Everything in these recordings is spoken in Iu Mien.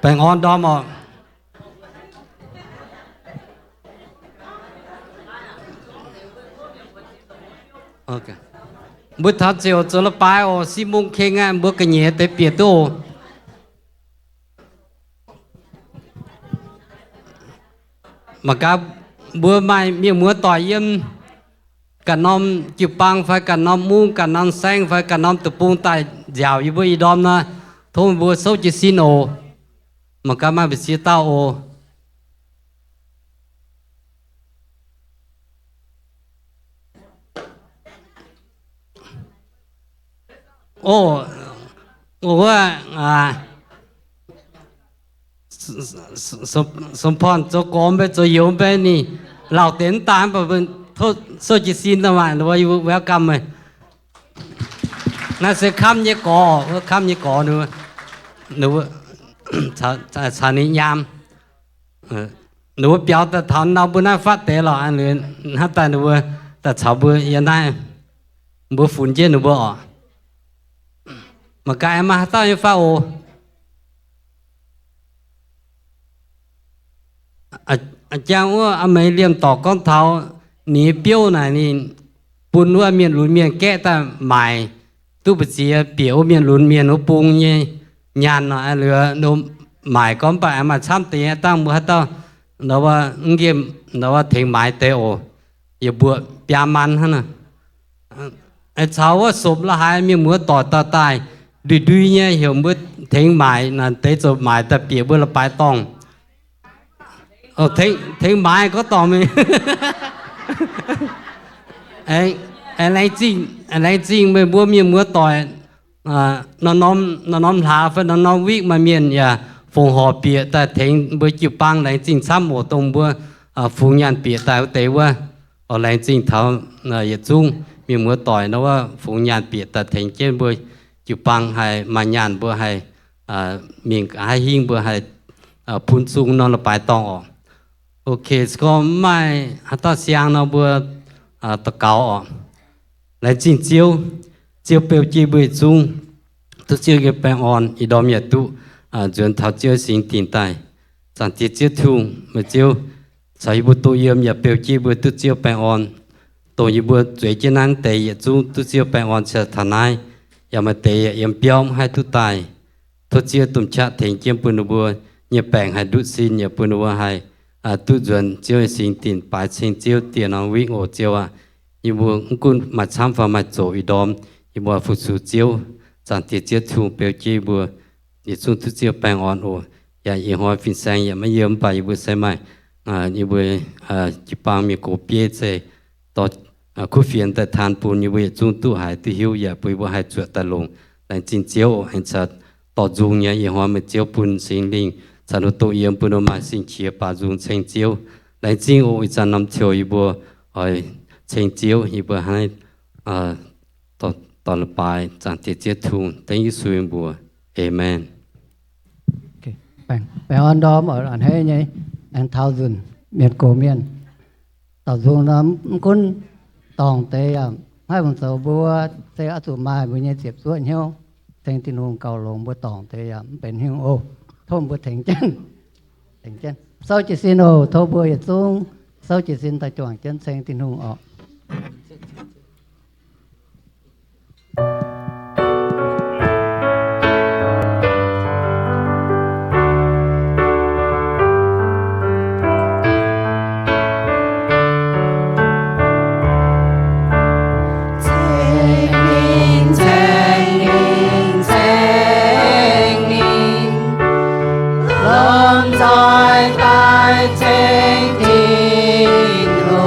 Baengh orn ndorm oc. Mbuo taux ziouc zoux leiz-baaix oc. Si mungh keng aqv, mbuo ga'nyiec deix bieqc duqv oc. Mangc gaax, mbuo maaih mienh muoz doic yiem ganh norm jiu-baang fai ganh norm mungv, ganh norm saengv fai ganh norm deic-bung daaih nziaauc yie mbuo ih ndorm nor, tov mbuo souv jiez sin oc. Mangc gaax maaih mbu'ziex dauh oc. Oc, wuov, Song Porn zoux gormx mbe, zoux youz mbe, ninh lauh deix mv daaih, mv baac tov souv jiez sin daaih maah, welcome meih. Naaiv se kamv nyei gorx, kamv nyei gorx, caux ninh nyaam. Ninh mbuo biaux daaih taux nau mbuo naaiv fatv deix lorqc, hnangv daaih ninh mbuo daaih caux mbuo yiem naaiv, mbuo funx jienv ninh mbuo oc. Mangc gaax maaih haaix dauh nyei fai oc. A'jang wuov a'meix liemh dorc gorngv taux ninh nyei biouv naaic ninh bun wuov mienh lunx mienh gaeqv daaih maaic duqv mbu'ziex bieqc wuov mienh lunx mienh wuov bung nyei nyaanh nor, liuz maaic gorngv mv baac maaih camv deix nyei. Dangh mbuo haaix dauh nor wuov, nqemh nor wuov tengx maaiz deix oc. Yietc mbuoqc biaa man hnangv nor. Caux wuov sopc la'haaix mienh muoz doic daaih daaih ndui-ndui nyei heuc mbuo tengx maaic naaic deix zoux maaic daaih bieqc mbuo la'baaix dorngh. Tengx maaiz gorngv dorngh mingh. Aengx laengz zingh, laengz zingh meih mbuo mienh muoz doic. Norm-norm hlaax fai norm-norm wikv maaih mienh yaac fongc horc bieqc daaih tengx mbuo jiu-baang. Laengz zingh camv oc, dongh mbuo fungx nyaanh bieqc daaih wuov deix wuov. Oc, laengz zingh taux yietc zungv mienh muoz doic nor wuov fungx nyaanh bieqc daaih tengx jienv mbuo jiu-baang haih maaih nyaanh, mbuo haih mingh haaix hingv mbuo haih bun sung norm la'baaix dorngh oc. Ok, se gorngv mv maaih haaix dauh siang nor mbuo daux gaux oc. Laengz zingh Ziouv. Ziouv beu jienv mbuo yietc zungv duqv Ziouv nyei baengh orn, ih ndorm yaac duqv nzuonx taux Ziouv singx dingc daaih. Zaangc Diex Ziouv Tin-Hungh, meih Ziouv caux yie mbuo doh yiem yaac beu jienv mbuo duqv Ziouv baengh orn. Dongh yie mbuo zueiz jienv naaiv deix yietc zungv duqv Ziouv baengh orn cingx taux naaiv, yaac maaih deix yaac yiem biauv mv haih duqv daaih. Tov Ziouv domh qaqv tengx jienv bun ninh mbuo nyei baengc haih ndutv sin, yaac bun ninh mbuo haih duqv nzuonx Ziouv nyei singx dingc baaix ceng Ziouv dieh norm wingv oc Ziouv aac. Yie mbuo mv gunv maaih camv fai maaih zoqc ih ndorm, yie mbuo fu-sux Ziouv. Zaangc Diex Ziouv Tin-Hungh beu jienv yie mbuo yietc zungv duqv Ziouv baengh orn oc. Yaac ih hnoi fin-saeng yaac maiv yiem, mv baac yie mbuo se maaih yie mbuo jiu-baang mienh gox bieiv se dorh kuv fienx daaih taan bun yie mbuo yietc zungv duqv haiz duqv hiuv, yaac bun yie mbuo haih zuoqc daaih longc. Laengz zingh Ziouv oc. Aengx caux dorh nzung nyei ih hnoi meih Ziouv bun Singx Lingh caux ninh doh yiem, bun ninh maaih sing-qiex baaux nzung ceng Ziouv. Laengz zingh oc. Ih zanc norm ziouc yie mbuo oix ceng Ziouv, yie mbuo hnangv naaiv dorh leiz-baaix. Zaangc Diex Ziouv Tin-Hungh, dengv Yesu mbuox, Aamen. Baengh orn ndorm oc, a'hneiv nyei, aengx taux nzunc mienh gox mienh. Dauh nzung nor mv gunv dorngc deix yaac mv haih fungc zoux, mbuo se oix zuqc maaih mbuo nyei ziepc zuoqv hnyouv ceng Tin-Hungh gauh longx, mbuo dorngc deix yaac mv benx hnyouv oc. Tov mbuo tengx jienv, tengx jienv souv jiez sin oc. Tov mbuo yietc zungv souv jiez sin daaih juangc jienv ceng Tin-Hungh oc. Ceng Tin, ceng Tin, ceng Tin, lomh nzoih daaih ceng Tin-Hungh.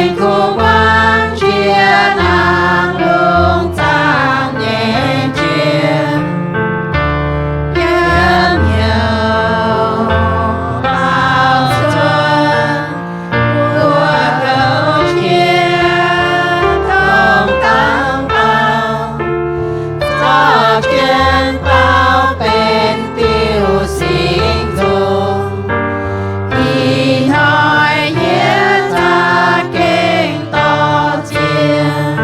Kuv hmuangv qiex nangh lungh zaangc nyei jiex, yiem hnyouv baaux nzuonx, mbuo goux jiex dongh dangv baaux, zorqv jienv baaux benx diuh singx nzungh. Ih hnoi yie za'gengh dorh ziex,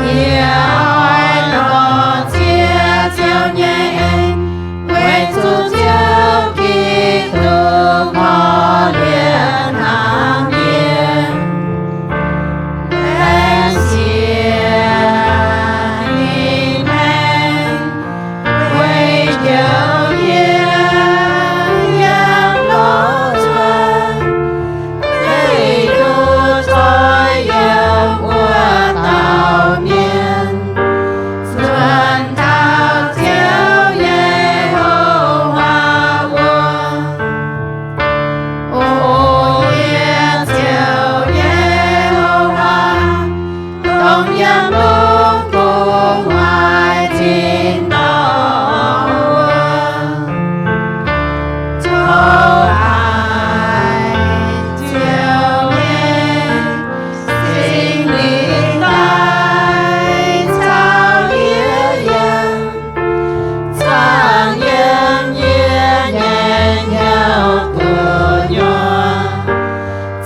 yie oix dorh ziex Ziouv nyei en, weic zuqc Ziouv Giduc korv-lienh hnangv yie, laengz zingh ninh maengx, weic njoux yie yiem lorqc zueih, leih nduqc zoih yiem wuov dauh mienh, nzuonx taux Ziouv Ye^ho^waa wuov. O yie Ziouv Ye^ho^waa, dongh yiem lungh gu'nguaaic zinh dorngh wuov, tov haiz Ziouv nyei Singx Lingh daaih caux yie yiem, zaangc yiem yie nyei hnyouv gu'nyuoz,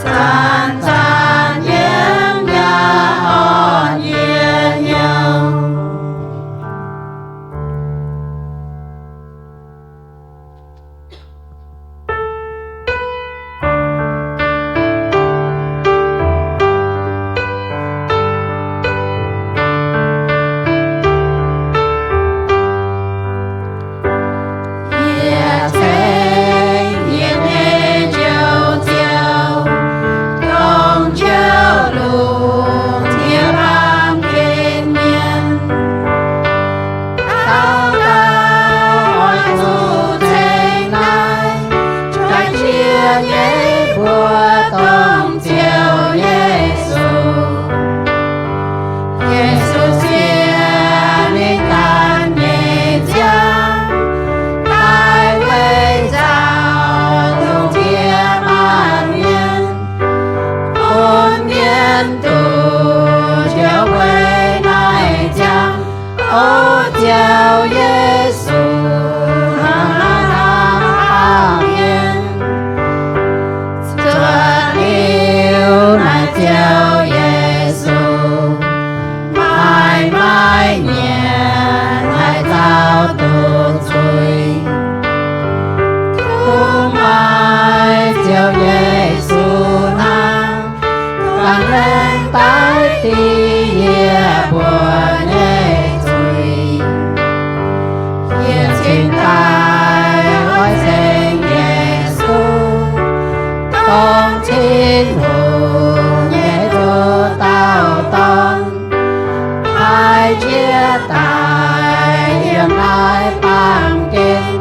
zanc-zanc yiem yaac orn yie hnyouv. Yie ceng yie nyei Njoux Ziouv, dongh njoux lungh ndiev baamh gen mienh. Dauh dauh oix zuqc ceng naaiv jaaix jiex nyei mbuox dongh Ziouv Yesu. Yesu ziec ninh ganh nyei nziaamv daaih weic nzauh lungh ndiev baamh mienh, bun mienh duqv njoux weic naaiv nziaamv. O Ziouv Yesu, hnangv naaiv baamh mienh, zuotc liuz naaiv Ziouv Yesu, maaih maaih nyienx haih zaux duqv zuiz. Kuv maaih Ziouv Yesu hnangv, ganh laengz daaih dingh yie mbuo nyei zuiz. Yie cingx daaih oix ceng Yesu, dongh Tin-Hungh nyei nzuqc dauh dorn, haih jiex daaih yiem naaiv baamh gen,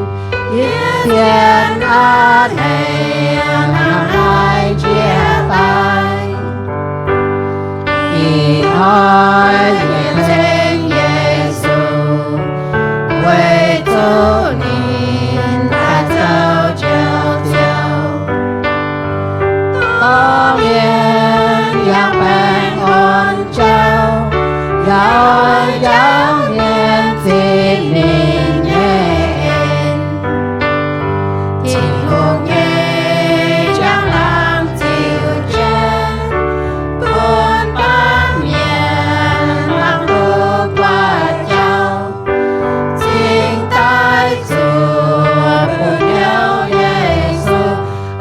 yiem sienx a'hneiv hnangv naaiv jiex daaih. Ih hnoi yie ceng Yesu, weic zuqc ninh daaih zoux Njoux Ziouv, dorh mienh yangh baengh orn jauv, yaac oix njaaux mienh zipv ninh nyei en. Tin-Hungh nyei njang-laangc ziux jienv, bun baamh mienh mangc duqv gu'jauv, cingx daaih zuqc bun Njoux Yesu.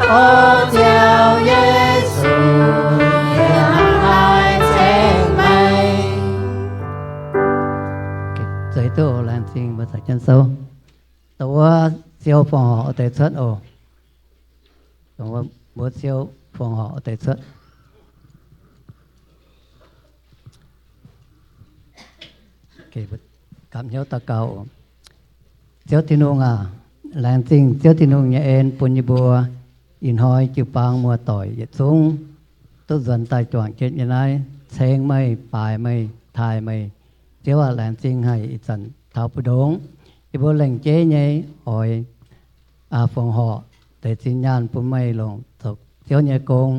O Ziouv Yesu, yie hnangv naaiv ceng meih. Zeix duqv laengz zingh mbuo caux jienv souv. Dongh wuov Ziouv fongc horc oix deix cuotv oc. Dongh wuov mbuo Ziouv fongc horc oix deix cuotv. Gapv hnyouv daux gaux oc. Ziouv Tin-Hungh aac, laengz zingh Ziouv Tin-Hungh nyei en bun yie mbuo ih hnoi jiu-baang muoz-doic yietc zungv. duqv nzuonx daaih juangc jienv yiem naaiv ceng meih, baaix meih, taaih meih. Ziouv aac, laengz zingh haic ih zanc taux mbu'ndongx yie mbuo lengc jeiv nyei oix fongc horc deix zinh nyaanh bun meih longc zoux Ziouv nyei gong,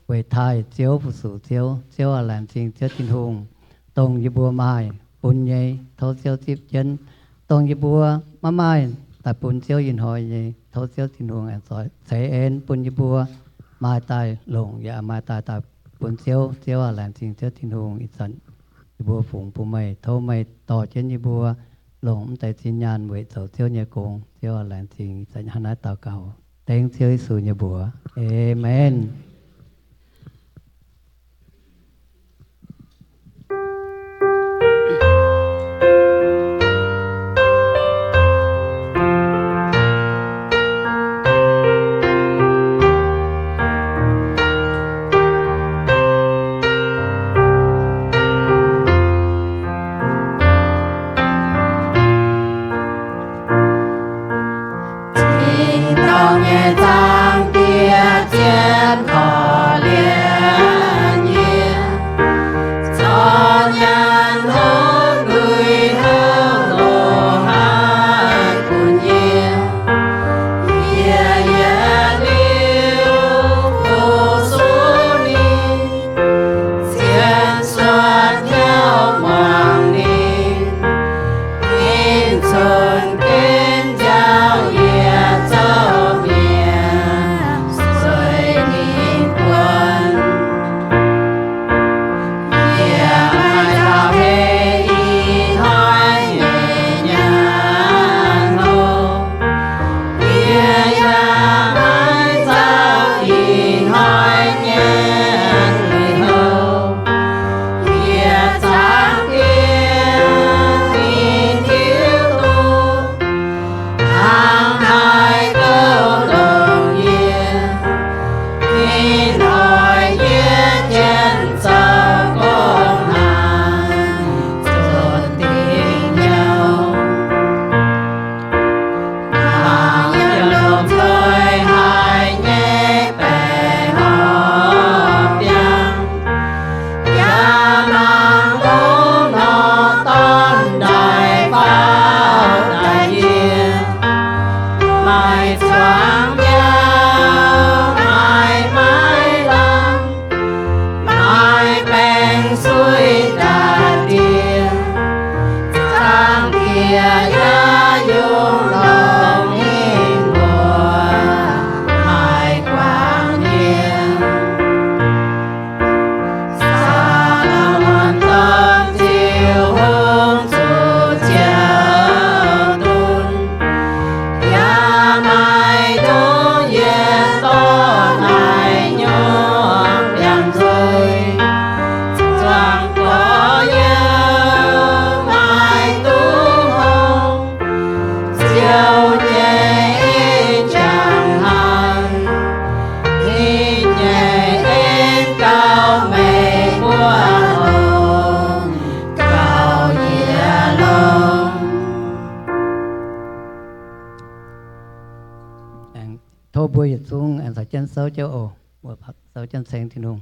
weic taaih Ziouv, fu-sux Ziouv. Ziouv aac, laengz zingh Ziouv Tin-Hungh, dongh yie mbuo maaih bun nyei, tov Ziouv zipv jienv. Dongh yie mbuo maiv maaih daaih bun Ziouv ih hnoi nyei, tov Ziouv Tin-Hungh aengx ceix en bun yie mbuo maaih daaih longc, yaac maaih daaih daaih bun Ziouv. Ziouv aac, laengz zingh Ziouv Tin-Hungh, ih zanc yie mbuo fungx bun meih. Tov meih dorh jienv yie mbuo longc mv deix zinh nyaanh weic zoux Ziouv nyei gong. Ziouv aac, laengz zingh. Ih zanc hnangv naaiv daux gaux dengv Ziouv Yesu nyei mbuox. Aamen. Tin-dorngh nyei Zaangc Diex zien korv-lienh yie, zorc nyaanh hopv lui-houx loz-hnoi bun yie. Yie yietc liuz fu-sux ninh, zien suonc hnyouv muangx ninh, ninh cunx jienv nziaaux yie zouv mienh sueih ninh buonc. Yie maaih zaux hei ih hnoi nyei nyaanh hlo. Yie yaac maaih zaux ih hnoi nyei lui-houx. Yie Zaangc Diex ninh hiuv duqv hnangv haaix gouv longc yie. Ninh oix yie jienv zoux gong hnaangx zuotc dingc hnyouv. Mangc yiem lomh nzoih haic nyei baeqc horc biangh, yaac mangc longx nor dorn ndaix faaux daaih yie. Maaih zuangx biauv, maaih maiv lamh, maaih baengc suiv daaih diex, Zaangc Diex yaac yungz longc ninh mbuo haih guangc yie. Saa^lo^morn dorh Ziouv Hungh zuqc ziouc dunh, yaac maaih dongh yie dorh naaiv nyungc biangh nzuih. Zuangx gorx-youz maaih dungz hngongx, Ziouv nyei en jangx haic. Ninh nyei en gauh meih mbuo longx, gauh yie longx. Aengx tov mbuo yietc zungv aengx caux jienv souv jienv oc. Mbuo caux jienv ceng Tin-Hungh.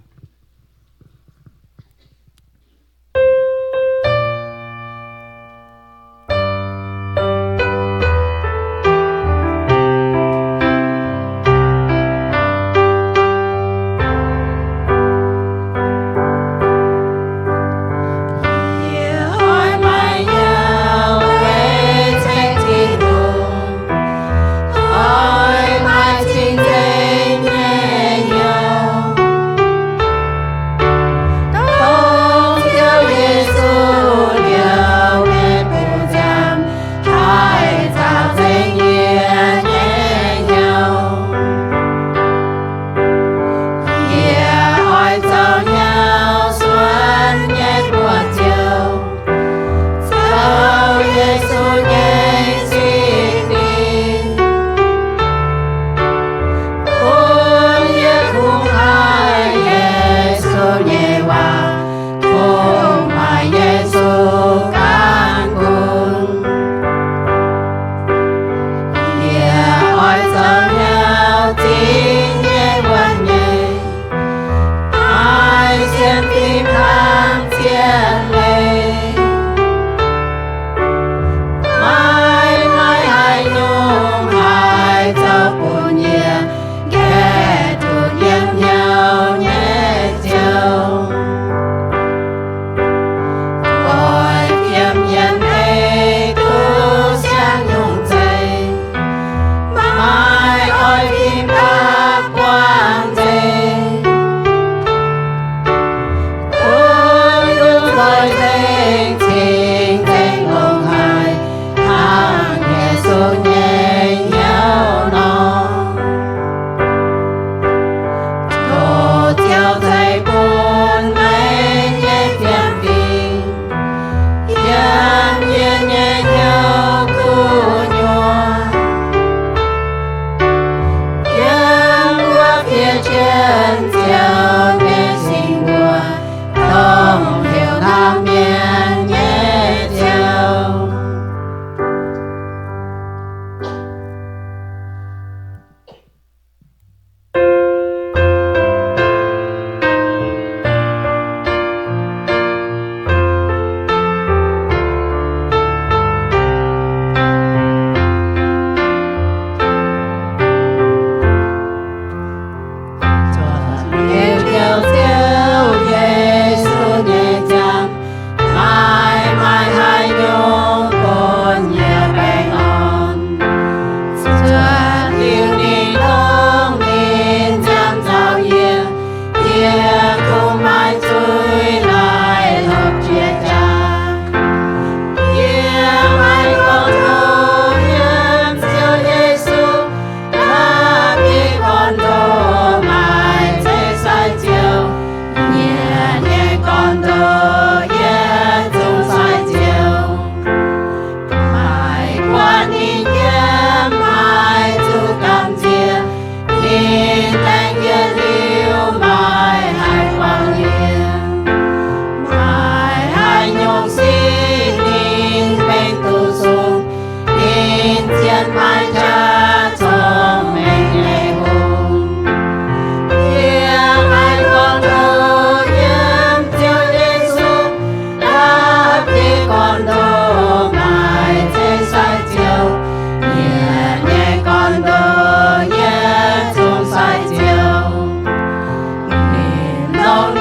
Yie oix maaih hnyouv weic ceng Tin-Hungh, oix maaih cing-nzengc nyei hnyouv.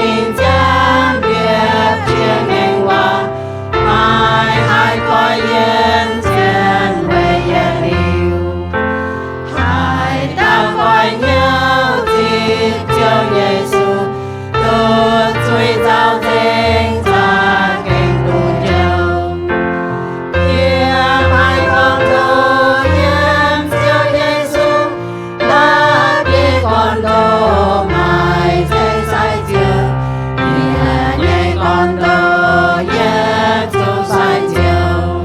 Mingh ziangh yietc ziex ngaengc waac, maaih haaix koi yiem cien weic yietc liuz, haaix dauh koi hnyouv zipv Ziouv Yesu, duqv zuiz zaux nzengc, za'gengh duqv njoux. Yie maiv gorngv ndoqv yiem Ziouv Yesu, da'bieiv gorn-ndoqv maaih zeiv sai Ziouv, yie nyei gorn-ndoqv yietc zungv sai Ziouv.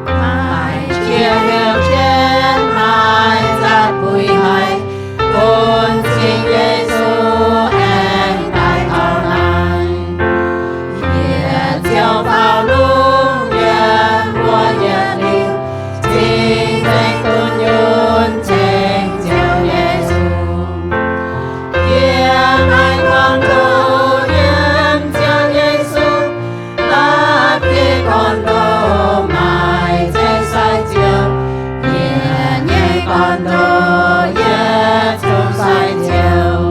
Maaih qiex heuc jienv maaih za'gengh buix haic, bun cing Yesu aengx daaih taux naaiv. Yietc ziouc faaux lungh yiem mbuo yietc liuz, cing-nzengc dunh yunh ceng Ziouv Yesu. Yie maiv gorngv ndoqv yiem Ziouv Yesu, da'bieiv gorn-ndoqv maaih zeiv sai Ziouv, yie nyei gorn-ndoqv yietc zungv sai Ziouv.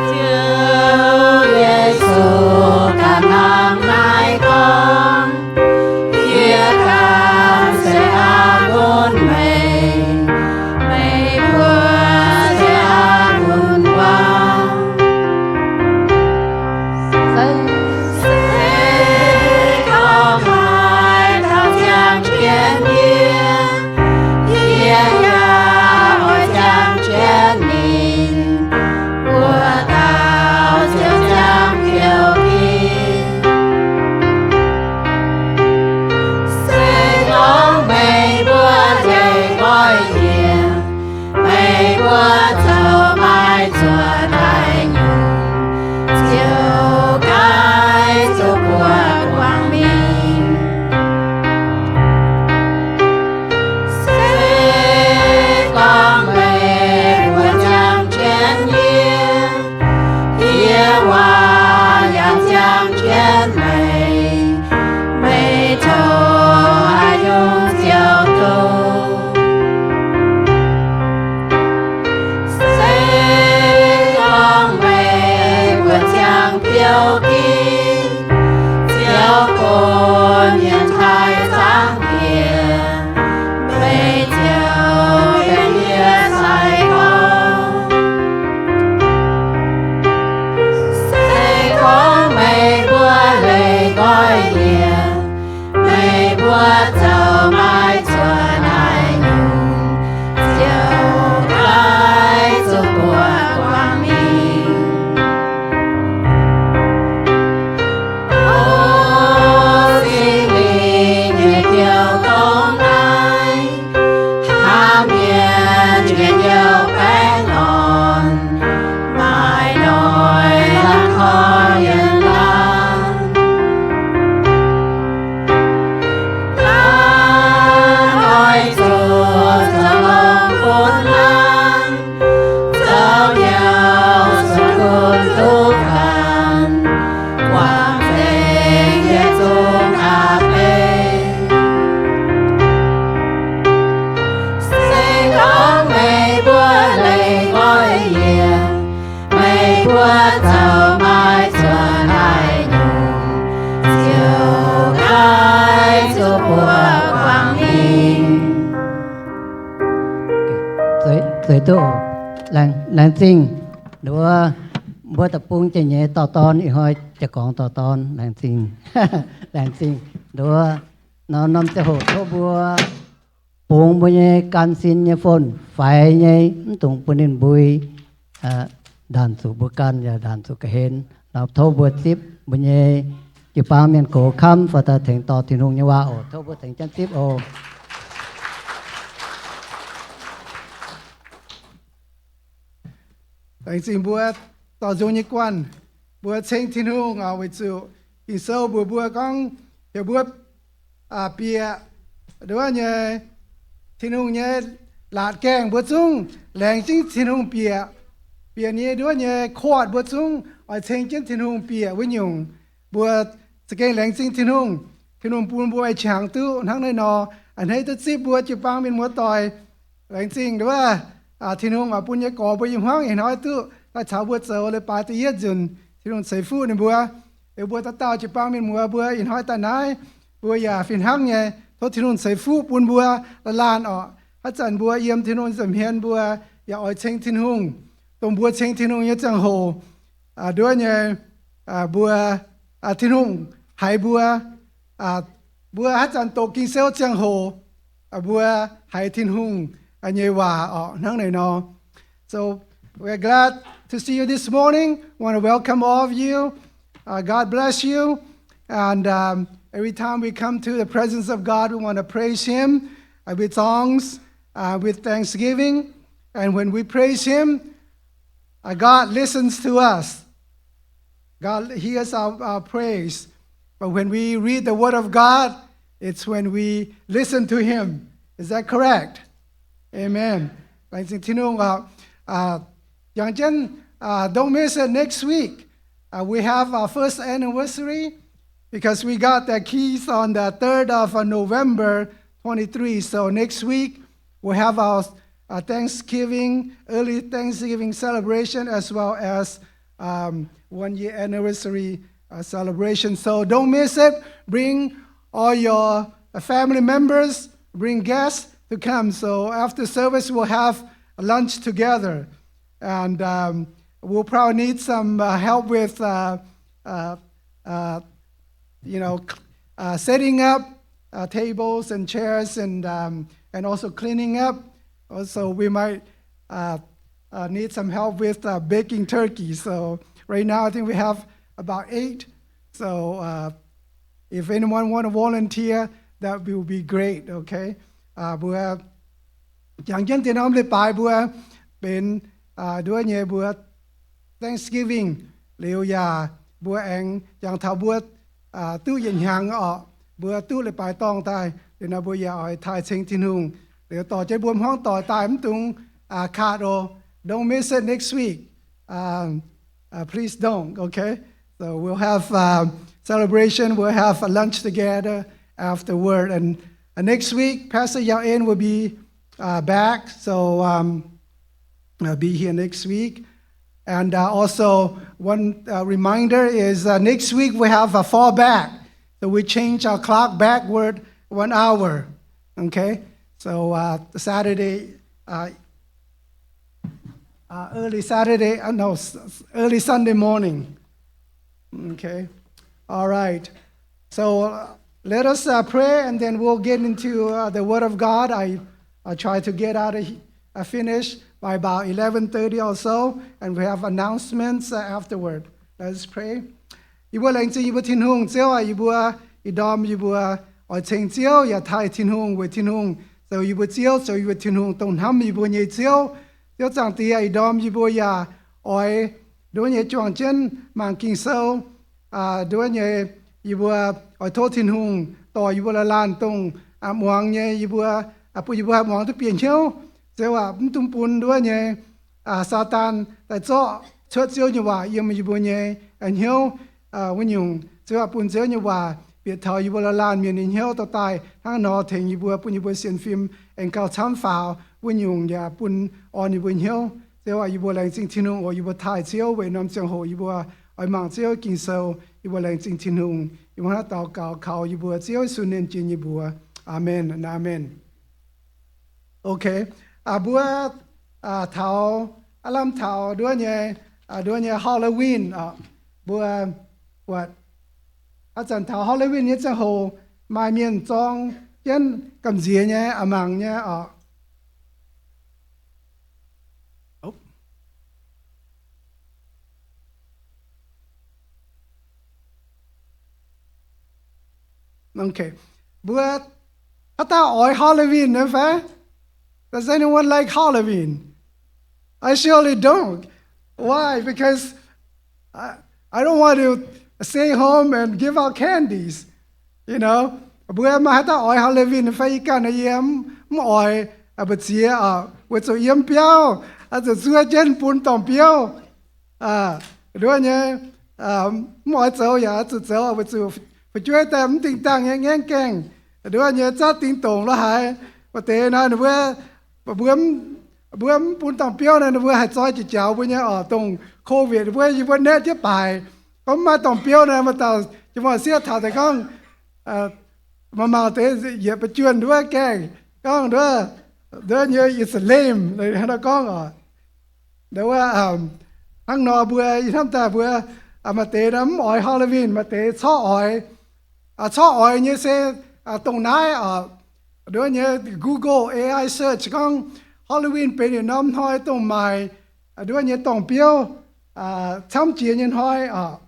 Ziouv Yesu ganh hnangv naaiv gorngv, Yie ganh se aav nqunc meih, meih mbuo se aav nqunc gu'nguaaz. Se gorngv maaih dauh ziangh jienv yie, yie yaac oix ziangh jienv ninh. Wuov dauh ziouc ziangh biouv ging. Se gorngv meih mbuo leih nqoi yienc, meih mbuo zoux maaih zuotc daaih nyungc, ziouc gaaix zuqc buoqc guangc mingh. Se gorngv meih mbuo ziangh jienv yie, yie waac yaac ziangh jienv meih, meih tov haaix nyungc ziouc duqv. Se gorngv meih mbuo ziangh biouv ging, ziouc bun mienh taaih zaangc yie, meih ziouc benx yie sai-gorx. Se gorngv meih mbuo leih nqoi yienc, meih mbuo zoux maaih zuotc daaih nyungc, ziouc gaaix zuqc buoqc guangc mingh. O Singx Lingh nyei Ziouv, dongh naaiv hnamv mienh njien-youh baengh orn, maaih noic laanh korv yiem laanh. Laanh oix zuqc zoux longx bun laanh, zoux hnyouv suonc gunv duqv ganh, guangc nzengc yietc zungv aqc beiv. Se gorngv meih mbuo leih nqoi yienc, meih mbuo zoux maaih zuotc daaih nyungc, ziouc gaaix zuqc buoqc guangc mingh. Zueiz duqv, laengz zingh. Nduov, mbuo deic-bung jiex nyeiz dorh dorn, ih hnoi jiex gorngv dorh dorn, laengz zingh. Laengz zingh. Nduov, norm-norm ziangh hoc tov mbuo bungx mbuo nyei gan sin nyei phone faix nyei, mv dungx bun ninh mbui, ndaanc zuqc mbuo ganh yaac ndaanc zuqc ga'hlen. Tov mbuo zipv mbuo nyei jiu-baang mienh gox kamv fai daaih tengx dorh Tin-Hungh nyei waac oc. Tov mbuo tengx jienv zipv oc. Laengz zingh mbuo dorh nzung nyei guanh, mbuo ceng Tin-Hungh oc, weic zuqc Ging-Sou mbuox mbuo gorngv heuc mbuo bieqc nduov nyei, Tin-Hungh nyei laatc gaengh mbuo zungv laengz zingh Tin-Hungh bieqc. Bieqc nyei nduov nyei court mbuo zungv oix ceng jienv Tin-Hungh bieqc wuov nyungc. Mbuo za'gengh laengz zingh Tin-Hungh. Tin-Hungh bun mbuo qangx duqv hnangv naaiv nor, a'hneiv duqv zipv mbuo jiu-baang mienh muoz-doic. Laengz zingh nduov, Tin-Hungh oix bun nyei gorx mbuo yiem hmuangv ih hnoi duqv daaih caux mbuo zoux leiz-baaix da'yietv nzunc. Tin-Hungh ceix fuqv ninh mbuo. Liuz mbuo dauh dauh jiu-baang mienh muoz mbuo ih hnoi daaih naaiv, mbuo yaac fih hnangv nyei tov Tin-Hungh ceix fuqv bun mbuo laanh laanh orqc. Haaix zanc mbuo yiem Tin-Hungh nza'hmien mbuo yaac oix ceng Tin-Hungh, dongh mbuo ceng Tin-Hungh nyei ziangh hoc, nduov nyei, mbuo, Tin-Hungh haiz mbuo, mbuo haaix zanc doqc Ging-Sou ziangh hoc, mbuo haiz Tin-Hungh nyei waac orqc, hnangv naaiv nor. So we're glad to see you this morning. Want to welcome all of you. Uh, God bless you. And um, every time we come to the presence of God, we want to praise Him uh, with songs, uh, with thanksgiving. And when we praise Him, uh, God listens to us. God hears our, our praise. But when we read the Word of God, it's when we listen to Him. Is that correct? Amen. Laengz zingh Tin-Hungh oc. Jangx jienv, don't miss it next week. Uh, we have our first anniversary because we got the keys on the third of uh, November twenty-three. So next week, we'll have our uh, Thanksgiving, early Thanksgiving celebration, as well as um, one year anniversary uh, celebration. So don't miss it. Bring all your uh, family members, bring guests to come. So after service, we'll have a lunch together. And um, we'll probably need some uh, help with uh, uh, uh, you know, uh, setting up uh, tables and chairs and, um, and also cleaning up. Also, we might uh, uh, need some help with uh, baking turkey. So right now, I think we have about eight. So uh, if anyone want to volunteer, that will be great, okay? Uh, mbuo jangx jienv deix norm leiz-baaix mbuo benx uh, nduov nyei mbuo Thanksgiving liuz yaac mbuo aengx jangx taux mbuo uh, duqv yietc hnyangx orqc, mbuo duqv leiz-baaix dorngh daaih, liuz nor mbuo yaac oix taaih ceng Tin-Hungh. Liuz dorh jienv mbuo hmuangv doic daaih mv dungx uh, ขาด oc. Don't miss it next week. Um, uh, please don't, okay? So we'll have um, celebration, we'll have a lunch together afterward. And uh, next week, Pastor Yao En will be uh, back, so um, uh, be here next week. And uh, also, one uh, reminder is uh, next week we have a fall back. So we change our clock backward one hour. Okay? So uh, Saturday, uh, uh, early Saturday, uh, no, s- s- early Sunday morning. Okay. All right. So uh, let us uh, pray, and then we'll get into uh, the Word of God. I, I try to get out of he- uh, finish by about eleven thirty or so, and we have announcements uh, afterward. Let us pray. Yie mbuo laengz zingh yie mbuo Tin-Hungh, Ziouv aac, yie mbuo ih ndorm yie mbuo oix ceng Ziouv yaac taaih Tin-Hungh weic Tin-Hungh zoux yie mbuo Ziouv, zoux yie mbuo Tin-Hungh, dongh hnamv yie mbuo nyei Ziouv. Ziouv Zaangc Diex, ih ndorm yie mbuo yaac oix nduov nyei juangc jienv mangc Ging-Sou. Nduov nyei yie mbuo oix tov Tin-Hungh dorh yie mbuo laanh laanh dongh muangx nyei, yie mbuo, bun yie mbuo haih muangx duqv bieqc hnyouv. Ziouv aac, mv dungx bun nduov nyei Saadaan daaih zorqv cuotv Ziouv nyei waac yiem yie mbuo nyei hnyouv wuov nyungc. Ziouv aac, bun Ziouv nyei waac bieqc taux yie mbuo laanh laanh mienh nyei hnyouv dorh daaih hnangv nor tengx yie mbuo, bun yie mbuo sienx fim aengx gauh camv faaux wuov nyungc, yaac bun orn yie mbuo hnyouv. Ziouv aac, yie mbuo laengz zingh Tin-Hungh oc. Yie mbuo taaih Ziouv weic norm ziangh hoc yie mbuo oix mangc Ziouv Ging-Sou. Yie mbuo laengz zingh Tin-Hungh. Yie mbuo hnangv naaiv daux gaux kaux yie mbuo Ziouv Yesu nyei mbuox. Aamen. Aamen. Okay. Mbuo taux, aav lamh taux nduov nyei, nduov nyei Halloween oc. Mbuo buatc haaix zanc taux Halloween nyei ziangh hoc maaih mienh zorng jienv gamh nziex nyei, mangc nyei oc. Okay. Mbuo haaix dauh oix Halloween nyei fai? Does anyone like Halloween? I surely don't. Why? Because I, I don't want to stay home and give out candies, you know? Mbuo maaih haaix dauh oix Halloween fai? Yie ganh yie mv oix mbu'ziex oc, weic zuqc yiem biauv zuqc zuov jienv bun dorngh biouv. Nduov nyei, mv oix zoux yaac zuqc zoux weic zuqc fu'jueiv daaih mv dingh dangh nyei ngaengv gaengh. Nduov nyei, zaqv dingh dongc lorqc haaix. Maaih deix naaiv ninh mbuo, mbuo, mbuo mv bun dorngh biouv naaiv, ninh mbuo haih zoi jiex jaux mbuo nyei oc. Dongh covid mbuo, yie mbuo naetv jienv baaic, gorngv mv maaih dorngh biouv naaiv, maaih dauh jiex muoz-sieqv taux deix gorngv, mangc mangc deix yietc ba'juonh nduov gaengh gorngv nduov, nduov nyei it's lame, hnangv nor gorngv oc. Nduov, hnangv nor mbuo, yie hnamv daaih mbuo, maaih deix naaiv mv oix Halloween, maaih deix corc oix. Corc oix nyei se dongh naaiv oc. Nduov nyei Google A I search gorngv Halloween benx yietc norm hnoi dongh maaic nduov nyei dorngh biouv camv jiex nyei hnoi oc.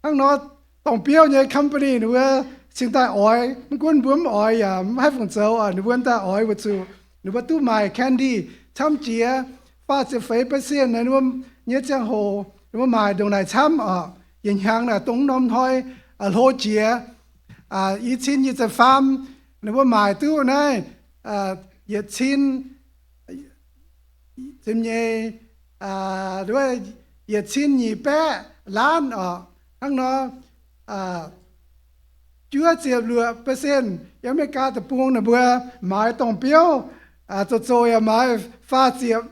Hnangv nor, dorngh biouv nyei company ninh mbuo cingx daaih oix. Mv gunv mbuo mv oix yaac mv haih fungc zoux oc. Ninh mbuo daaih oix weic zuqc ninh mbuo duqv maaic candy camv jiex faah ziepc feix percent nyei, ninh mbuo nyei ziangh hoc ninh mbuo maaic ndongc naaic camv oc. Yietc hnyangx naaic dongh norm hnoi hlo jiex, i cin nyic ziepc faam, ninh mbuo maaic duqv naaiv yietc cin ziepc nyeic, nduov, yietc cin nyic baeqv laanv oc. Hnangv nor, juov ziepc luoqc percent yiem America deic-bung ninh mbuo maaiz dorngh biouv, zoux zoux yaac maaiz faah ziepc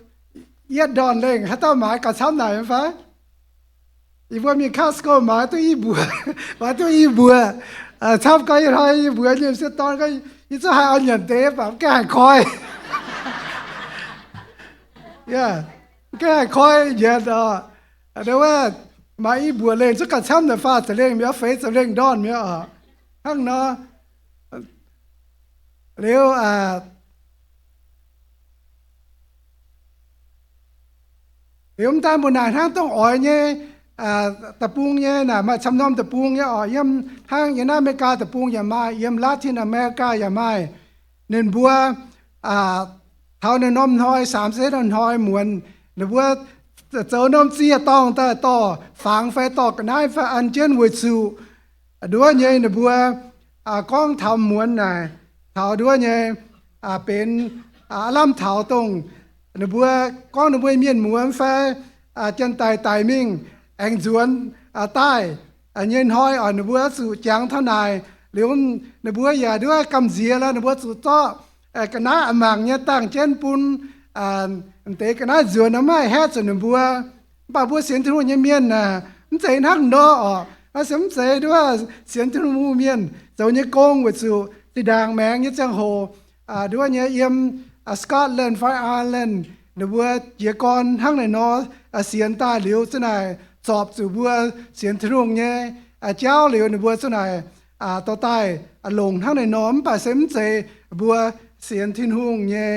yietv ndorn lengh. Haaix dauh maaiz gauh camv naaic nyei fai? Yie mbuo mingh Costco maaiz duqv i mbuoqc, maaiz duqv i mbuoqc. Camv gau, yie hnoi i mbuoqc nyiemc sieqv dorn gau, yie zungv haih oix nyanc deix, mv baac mv gaengh haih koi. Mv gaengh haih koi nyanc oc. Wuov, maaiz i mbuoqc lengh zungv gauh camv naaic faah ziepc lengh mi'aqv, feix ziepc lengh ndorn mi'aqv oc. Hnangv nor, liuz, liuz mv daan mbuo naaic hnangv dongh oix nyei deic-bung nyei naaic, maaih camv norm deic-bung nyei oc. Yiem hnangv yiem naaiv America deic-bung yaac maaih, yiem Latin America yaac maaih. Ninh mbuo taux naaiv norm hnoi, saam se norm hnoi muonz, ninh mbuo zoux norm ziex dorngh daaih dorh fangx fai dorh ga'naaiv fai an jienv weic zuqc nduov nyei ninh mbuo gorngv taux muonz naaic, taux nduov nyei benx aav lamh taux dongh ninh mbuo gorngv ninh mbuo mienh muonz fai janx-daic daic mingh aengx nzuonx daaih nyei hnoi oc, ninh mbuo zuqc jangx taux naaic. Liuz ninh mbuo yaac nduov gamh nziex lorqc, ninh mbuo zuqc zorqv ga'naaiv a'mangc nyei dangh jienv bun deix ga'naaiv nzuonx nor maiv haeqv zuqc ninh mbuo. Mv baac mbuo sienx Tin-Hungh nyei mienh aah, mv zeiz hnangv nor oc. Naaiv se mv zeiz nduov sienx Tin-Hungh mienh zoux nyei gong weic zuqc zinh ndaangc maengx nyei ziangh hoc nduov nyei yiem Scotland fai Ireland ninh mbuo jiez gorn hnangv naaic nor sienx daaih liuz za'naaic zorpc zuqc mbuo sienx Tin-Hungh nyei jauv liuz ninh mbuo za'naaic dorh daaih longc hnangv naaic nor. Mv baac se mv zeiz mbuo sienx Tin-Hungh nyei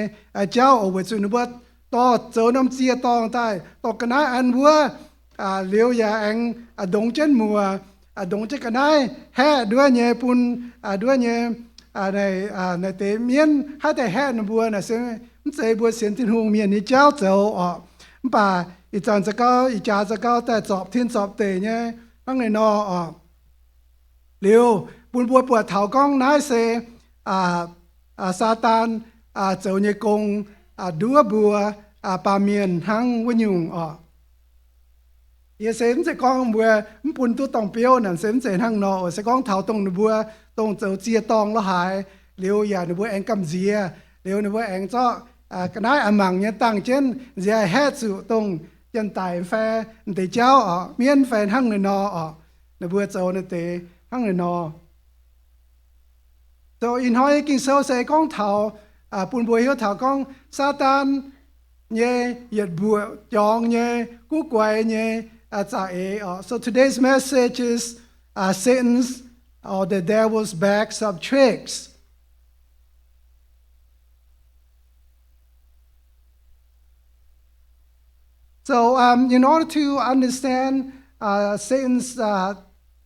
jauv oc, weic zuqc ninh mbuo dorh zoux norm ziex dorngh daaih dorh ga'naaiv an wuov liuz yaac aengx ndongx jienv muoc, ndongx jienv ga'naaiv haeqv nduov nyei bun nduov nyei naaic deix mienv haih daaih haeqv ninh mbuo naaic se mv zeiz mbuo sienx Tin-Hungh mienh nyei jauv zoux oc. Mv baac ih zanc za'gau, ih jaax za'gau daaih zorpc tin zorpc deic nyei hnangv naaic nor oc. Liuz bun mbuo buatc taux gorngv naaiv se Saadaan zoux nyei gong nduov mbuo baamh mienh hnangv wuov nyungc oc. Yie se mv zeiz gorngv mbuo mv bun duqv dorng-biouv naaic, se mv zeiz hnangv nor oc. Se gorngv taux dongh ninh mbuo dongh zoux ziex dorngh lorqc haaix, liuz yaac ninh mbuo aengx gamh nziex, liuz ninh mbuo aengx zorqv ga'naaiv a'mangc nyei dangh jienv nziex haeqv zuqc dongh janx-daic fai deix jauv oc, mienv fai hnangv naaic nor oc. Ninh mbuo zoux naaiv deix hnangv naaic nor. Zoux ih hnoi nyei Ging-Sou se gorngv taux, bun mbuo hiuv taux gorngv Saadaan nyei yietc mbuoqc jorngx nyei guv guaix nyei za'eix oc. So today's message is Satan's or the devil's bags of tricks. So, um, in order to understand uh, Satan's uh,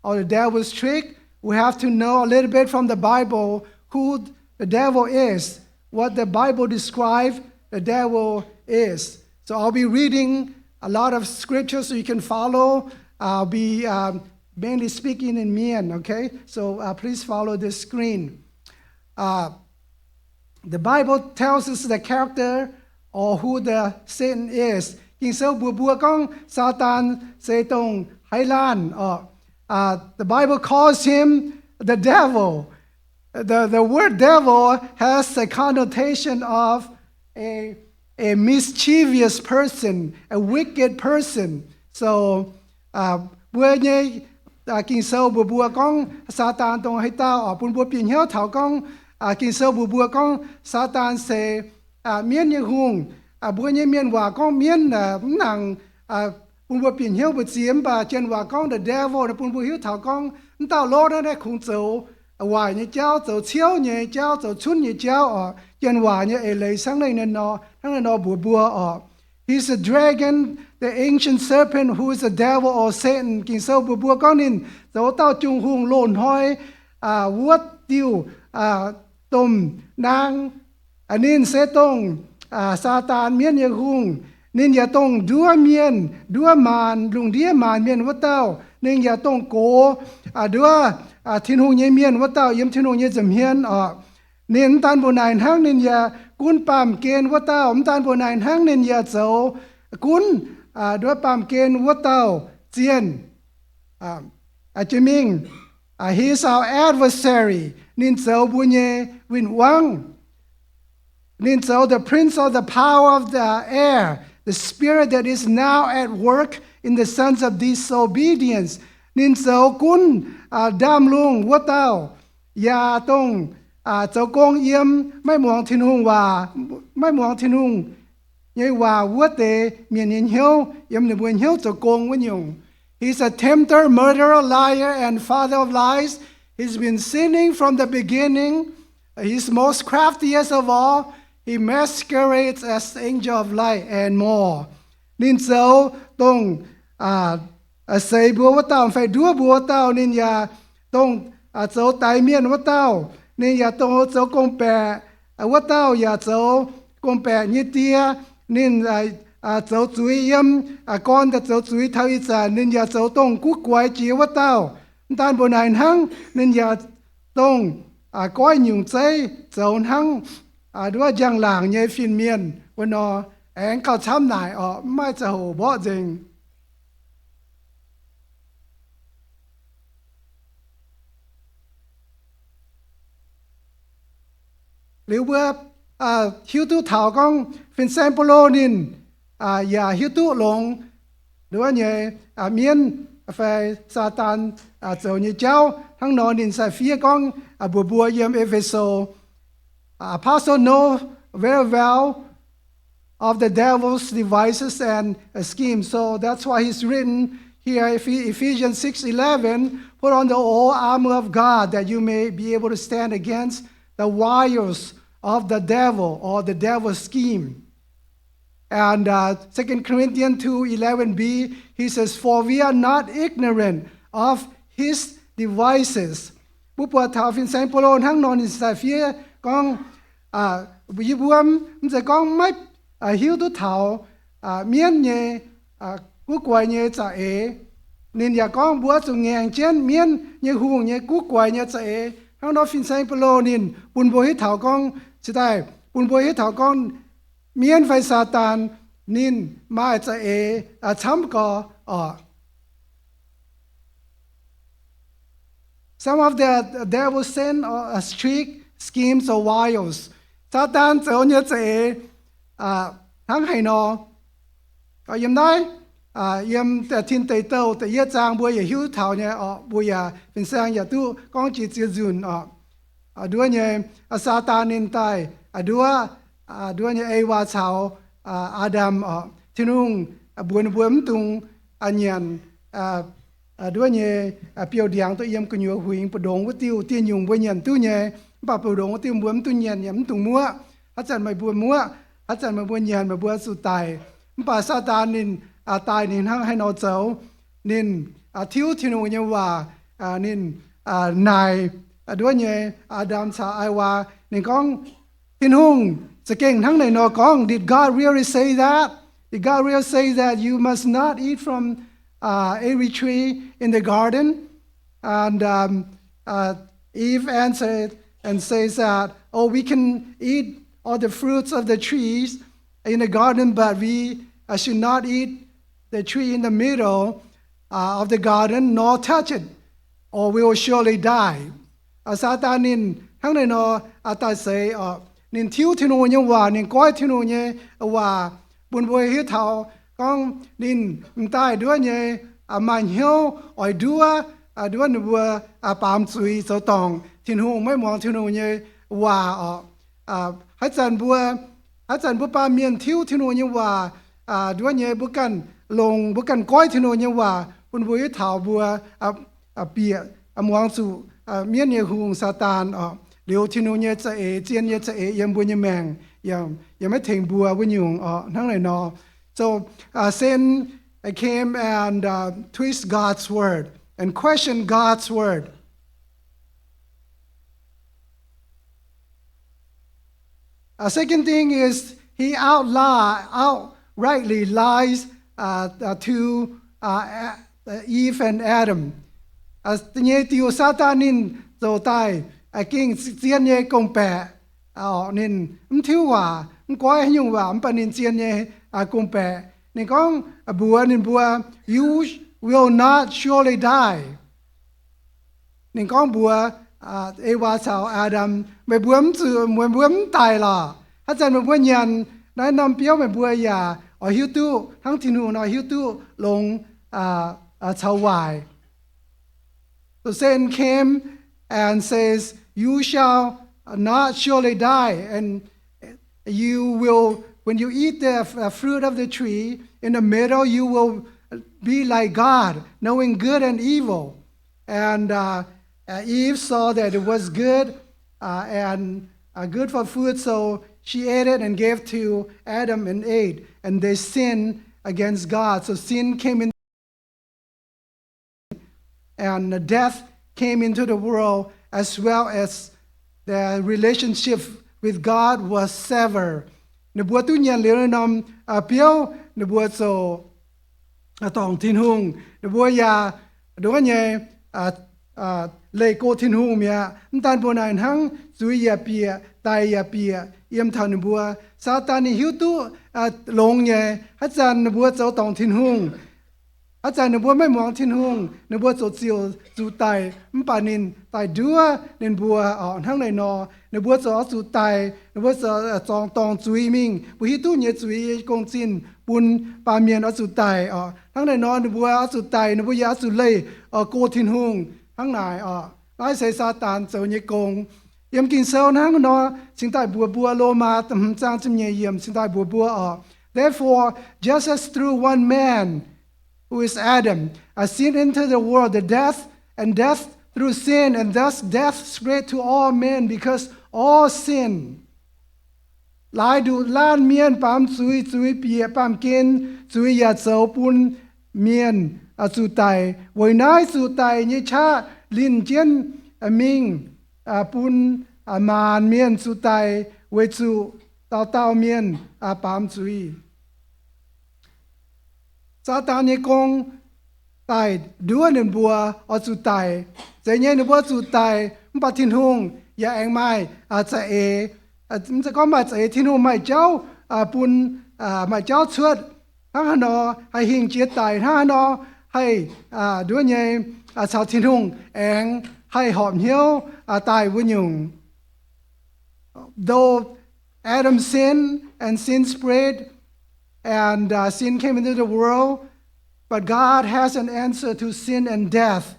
or the devil's trick, we have to know a little bit from the Bible who the devil is, what the Bible describes the devil is. So I'll be reading a lot of scriptures so you can follow. I'll be um, mainly speaking in Mien, okay? So uh, please follow this screen. Uh, the Bible tells us the character or who the Satan is. Ging-Sou mbuox mbuo gorngv Saadaan se dongh haiz laanh oc. Uh, the Bible calls him the devil. The, the word devil has a connotation of a, a mischievous person, a wicked person. So uh, mbuo nyei uh, Ging-Sou mbuox mbuo gorngv Saadaan dongh haaix dauh oc, bun mbuo bieqc hnyouv taux gorngv uh, Ging-Sou mbuox mbuo gorngv Saadaan se uh, mienv nyei hungh. Uh, mbuo nyei mienh waac gorngv mienv uh, mv nangc uh, bun mbuo bieqc hnyouv mbu'ziex, mv baac janx waac gorngv the devil, bun mbuo hiuv taux gorngv m'dauh lorqc naaiv, naaiv kungx zoux waaic nyei jauv, zoux ciouv nyei jauv, zoux cunv nyei jauv oc. Janx waac nyei eix leiz hnangv naaiv nor, hnangv naaiv nor mbuox mbuo oc. He's a dragon, the ancient serpent, who is the devil or Satan. Ging-Sou mbuox mbuo gorngv ninh zoux dauh jung hungh, loz-hnoi wuov diuh domh naang. Ninh se dongh Saadaan, mienv nyei hungh. Ninh yaac dongh nduov mienh, nduov maanc, lungh ndiev maanc mienh wuov dauh. Ninh yaac dongh gox nduov Tin-Hungh nyei mienh wuov dauh yiem Tin-Hungh nyei nza'hmien oc. Ninh mv daan mbuo naaic hnangv, ninh yaac gunv baamh gen wuov dauh. Mv daan mbuo naaic hnangv, ninh yaac zoux gunv nduov baamh gen wuov dauh zienh. Jiex mingh, he's our adversary. Ninh zoux mbuo nyei win-wangv. Ninh zoux the prince of the power of the air, the spirit that is now at work in the sons of disobedience. Ninh zoux gunv ndaamv-lungh wuov dauh, yaac dongh zoux gong yiem maiv muangx Tin-Hungh waac, maiv muangx Tin-Hungh nyei waac wuov deix mienh nyei hnyouv, yiem ninh mbuo hnyouv zoux gong wuov nyungc. He's a tempter, murderer, liar, and father of lies. He's been sinning from the beginning. He's most craftiest of all. He masquerades as angel of light and more. Ninh zoux dongh seix mbuo wuov dauh fai nduov mbuo wuov dauh. Ninh yaac dongh zoux daix mienh wuov dauh. Ninh yaac dongh zoux gorngv-baeqc wuov dauh, yaac zoux gorngv-baeqc nyei die. Ninh zoux zuiz yiem, gorn daaih zoux zuiz taux ih zanc. Ninh yaac zoux dongh guv guaix jiex wuov dauh. Mv daan mbuo naaic hnangv, ninh yaac dongh goiv nyungc zeiv zoux hnangv nduov njang-laangc nyei fin-mienh wuov nor. Aengx gauh camv naaic oc, mv maaih ziangh hoc mborqv nzengc. Liuz mbuo hiuv duqv taux gorngv fin-saeng Baulo ninh yaac hiuv duqv longx nduov nyei mienv fai Saadaan zoux nyei jauv. Hnangv nor ninh sai fiev gorngv mbuox mbuo yiem E^fe^so, Apostle know very well of the devil's devices and schemes. So that's why he's written here, Ephesians six eleven, put on the whole armor of God that you may be able to stand against the wiles of the devil or the devil's scheme. And uh, Second Corinthians two eleven b, he says, for we are not ignorant of his devices. Mbuo buatc taux fin-saeng Baulo hnangv nor ninh sai fiev gorngv, yie mbuo mv zeiz gorngv maiv hiuv duqv taux mienv nyei guv guaix nyei za'eix. Ninh yaac gorngv mbuo zuqc ngaengc jienv mienv nyei hungh nyei guv guaix nyei za'eix. Hnangv nor fin-saeng Baulo ninh bun mbuo hiuv taux gorngv, cingx daaih bun mbuo hiuv taux gorngv mienv fai Saadaan ninh maaih za'eix camv gau oc. Some of the devil's sin or trick, schemes or wiles. Saadaan zoux nyei za'eix hnangv haaix nor. Yiem naaiv, yiem Tin Deic Douh da'yietv zaang mbuo yaac hiuv taux nyei oc, mbuo yaac fin-saeng yaac duqv gorngv jiex ziex nzunc oc. Nduov nyei, Saadaan ninh daaih nduov, nduov nyei Ewaa caux Aa^ndam oc. Tin-Hungh mbuox ninh mbuo mv dungx nyanc nduov nyei biouv-ndiangx duqv yiem gu'nyuoz huingx mbu'ndongx wuov diuh. Dieh nyungc mbuo nyanc duqv nyei, mv baac mbu'ndongx wuov diuh mbuo mv dungx nyanc, yaac mv dungx muoqv. Haaix zanc meih mbuo muoqv, haaix zanc meih mbuo nyanc, meih mbuo zuqc daic. Mv baac Saadaan ninh daaih ninh hnangv haaix nor zoux? Ninh tiuv Tin-Hungh nyei waac. Ninh naaic nduov nyei Aa^ndam caux Ewaa, ninh gorngv, Tin-Hungh za'gengh hnangv naaiv nor gorngv? Did God really say that? Did God really say that you must not eat from uh, every tree in the garden? And um, uh, Eve answered and says that, "Oh, we can eat all the fruits of the trees in the garden, but we uh, should not eat the tree in the middle uh, of the garden, nor touch it, or we will surely die." Aa, Saadaan ninh hnangv naaiv nor aa, daaih seix oc, ninh tiuv Tin-Hungh nyei waac, ninh goiv Tin-Hungh nyei waac bun mbuo hiuv taux gorngv ninh m'daaih nduov nyei aa, maaih hnyouv oix nduov aa, nduov ninh mbuo aa, baamz zuiz zoux dorngc Tin-Hungh, maiv muangx Tin-Hungh nyei waac oc. Aa, haaix zanc mbuo, haaix zanc mbuo baamh mienh tiuv Tin-Hungh nyei waac aa, nduov nyei mbuo ganh longx, mbuo ganh goiv Tin-Hungh nyei waac bun mbuo hiuv taux mbuo aa, bieqc aa, muangx zuqc aa, mienv nyei hungh, Saadaan oc, liuz Tin-Hungh nyei za'eix, zien nyei za'eix yiem mbuo nyei maengc, yaac, yaac maiv tengx mbuo wuov nyungc oc, hnangv naaiv nor. So uh, Satan came and uh, twist God's word and question God's word. A second thing is he outlie, outrightly lies uh, uh, to uh, A- uh, Eve and Adam. Uh, nyei diuh Saadaan ninh zoux daaih uh, gengh zien nyei gong-baeqc oc, ninh mv tiuv waac, mv goiv haaix nyungc waac, mv baac ninh zien nyei uh, gong-baeqc. Ninh gorngv uh, mbuox ninh mbuo, "You will not surely die." Ninh gorngv mbuox Ewaa caux Aa^ndam, "Meih mbuo mv zuqc, meih mbuo mv daic lorqc. Haaix zanc meih mbuo nyanc naaiv norm biouv, meih mbuo yaac oix hiuv duqv hnangv Tin-Hungh nor, hiuv duqv longx caux waaic." So Satan came and says, "You shall not surely die, and you will, when you eat the f- uh, fruit of the tree in the middle, you will be like God, knowing good and evil." And uh, uh, Eve saw that it was good uh, and uh, good for food, so she ate it and gave to Adam and ate, and they sinned against God. So sin came in, and death came into the world, as well as their relationship with God was severed. Ninh mbuo duqv nyanc liuz norm biouv, ninh mbuo zoux dorngc Tin-Hungh. Ninh mbuo yaac nduov nyei leih go Tin-Hungh mi'aqv. Mv daan mbuo naaic hnangv, zuiz yaac bieqc, daic yaac bieqc yiem taux ninh mbuo. Saadaan ninh hiuv duqv longx nyei, haaix zanc ninh mbuo zoux dorngc Tin-Hungh, haaix zanc ninh mbuo maiv muangx Tin-Hungh, ninh mbuo zoux ziouc zuqc daic, mv baac ninh daaih nduov ninh mbuo oc, hnangv naaiv nor. Ninh mbuo zoux oix zuqc daic, ninh mbuo zoux zorngx dorngc zuiz mingh, mbuo hiuv duqv nyei zuiz nyei gong-zinh bun baamh mienh oix zuqc daic oc. Hnangv naaiv nor ninh mbuo oix zuqc daic, ninh mbuo yaac oix zuqc leih go Tin-Hungh hnangv naaic oc. Naaiv se Saadaan zoux nyei gong. Yiem Ging-Sou hnangv nor cingx daaih mbuox mbuo, Lomaa hmz zaang ziepc nyeic yiemc cingx daaih mbuox mbuo oc, "Therefore, just as through one man, who is Adam, a sin entered the world, the death, and death through sin, and thus death spread to all men because all sin." Laaix nduqc laanh mienh baamz zuiz, zuiz bieqc baamh gen, zuiz yaac zoux bun mienh zuqc daic. Weic naaiv zuqc daic nyei qaqv linh jienv mingh bun maanc mienh zuqc daic, weic zuqc dauh dauh mienh baamz zuiz. Saadaan nyei gong daaih nduov ninh mbuo oix zuqc daic. Zeiz nyei ninh mbuo zuqc daic, mv baac Tin-Hungh yaac aengx maaih za'eix, mv zeiz gorngv maaih za'eix, Tin-Hungh maaih jauv bun, maaih jauv cuotv hnangv haaix nor haih hingh jiex daic, hnangv haaix nor haih nduov nyei caux Tin-Hungh aengx haih horpc hnyouv daaih wuov nyungc. Though Adam sinned and sin spread and uh, sin came into the world, but God has an answer to sin and death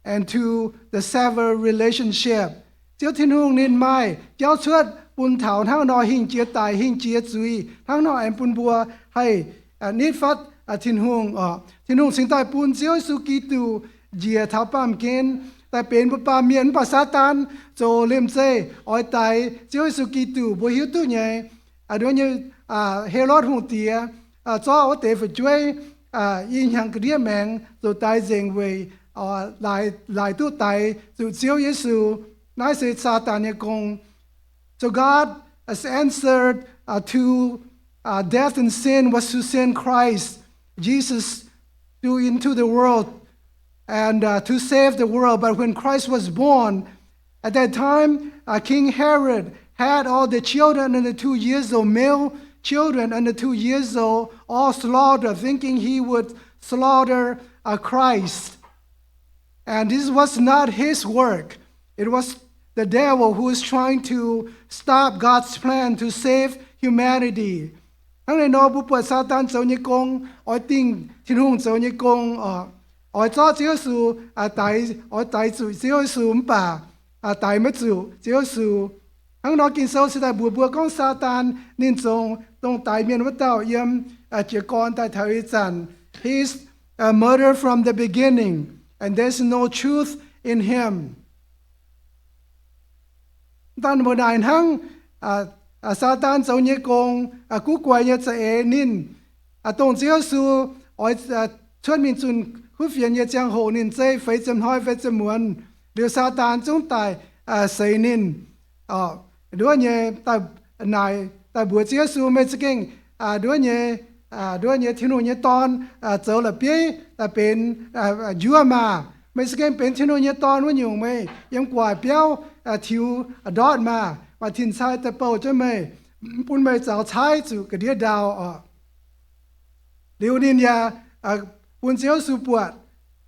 and to the severed relationship. Ziouv Tin-Hungh ninh maaih jauv cuotv bun taux hnangv nor hingh jiex daic, hingh jiex zuiz, hnangv nor aengx bun mbuo haih nitv fatv Tin-Hungh oc. Tin-Hungh cingx daaih bun Ziouv Yesu Giduc njiec taux baamh gen daaih benx mbuo baamh mienh, mv baac Saadaan zoux liemh zeih oix daix Ziouv Yesu Giduc. Mbuo hiuv duqv nyei, nduov nyei, Helotv Hungh Diex zorqv wuov deix fu'jueiv i hnyangx ga'ndiev maengx zoux daix nzengc weic laaix duqv daix zuqc Ziouv Yesu. Naaiv se Saadaan nyei gong. So God has answered uh, to uh, death and sin was to send Christ Jesus to into the world and uh, to save the world. But when Christ was born, at that time, uh, King Herod had all the children under two years old, male children under two years old, all slaughtered, thinking he would slaughter uh, Christ. And this was not his work. It was the devil who was trying to stop God's plan to save humanity. Hnangv naaiv nor, mbuo buatc Saadaan zoux nyei gong, oix dingh Tin-Hungh zoux nyei gong oc. Oix zorqv Ziouv Yesu, daix, oix daix zuqc Ziouv Yesu mv baac daix maiv zuqc Ziouv Yesu. Hnangv nor Ging-Sou se daaih mbuox mbuo gorngv Saadaan ninh zongx dongh daix mienh wuov dauh yiem jiez gorn daaih taux ih zanc. He's a murderer from the beginning, and there's no truth in him. Daaih mbuo naaic hnangv Saadaan zoux nyei gong, guv guaix nyei za'eix ninh, dongh Ziouv Yesu oix cuotv mingh zunh kuv fienx nyei ziangh hoc ninh zei feix ziepc hnoi feix ziepc muonz, liuz Saadaan zungv daaih seix ninh. Nduov nyei, naaic daaih mbuox Ziouv Yesu, meih za'gengh nduov nyei, nduov nyei Tin-Hungh nyei Dorn zoux la'bieiv daaih benx njuov maah! Meih za'gengh benx Tin-Hungh nyei Dorn wuov nyungc, meih yiem gu'nguaaic biauv tiux ndortv maah! Maaih tin-sai daaih bouh jienv meih, bun meih zaux caaiv zuqc ga'ndiev ndau oc. Liuz ninh yaac bun Ziouv Yesu buatc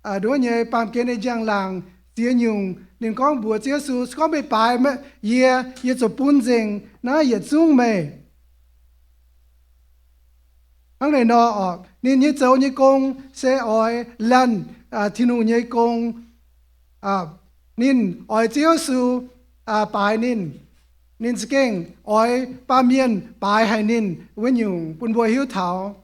nduov nyei baamh gen nyei njang-laangc ziex nyungc. Ninh gorngv mbuox Ziouv Yesu, se gorngv meih baaix yie, yie ziouc bun nzengc naaiv yietc zungv meih. Hnangv naaic nor oc, ninh nyei zoux nyei gong se oix lanc Tin-Hungh nyei gong. Ninh oix Ziouv Yesu baaix ninh. Ninh za'gengh oix baamh mienh baaix haic ninh wuov nyungc bun mbuo hiuv taux.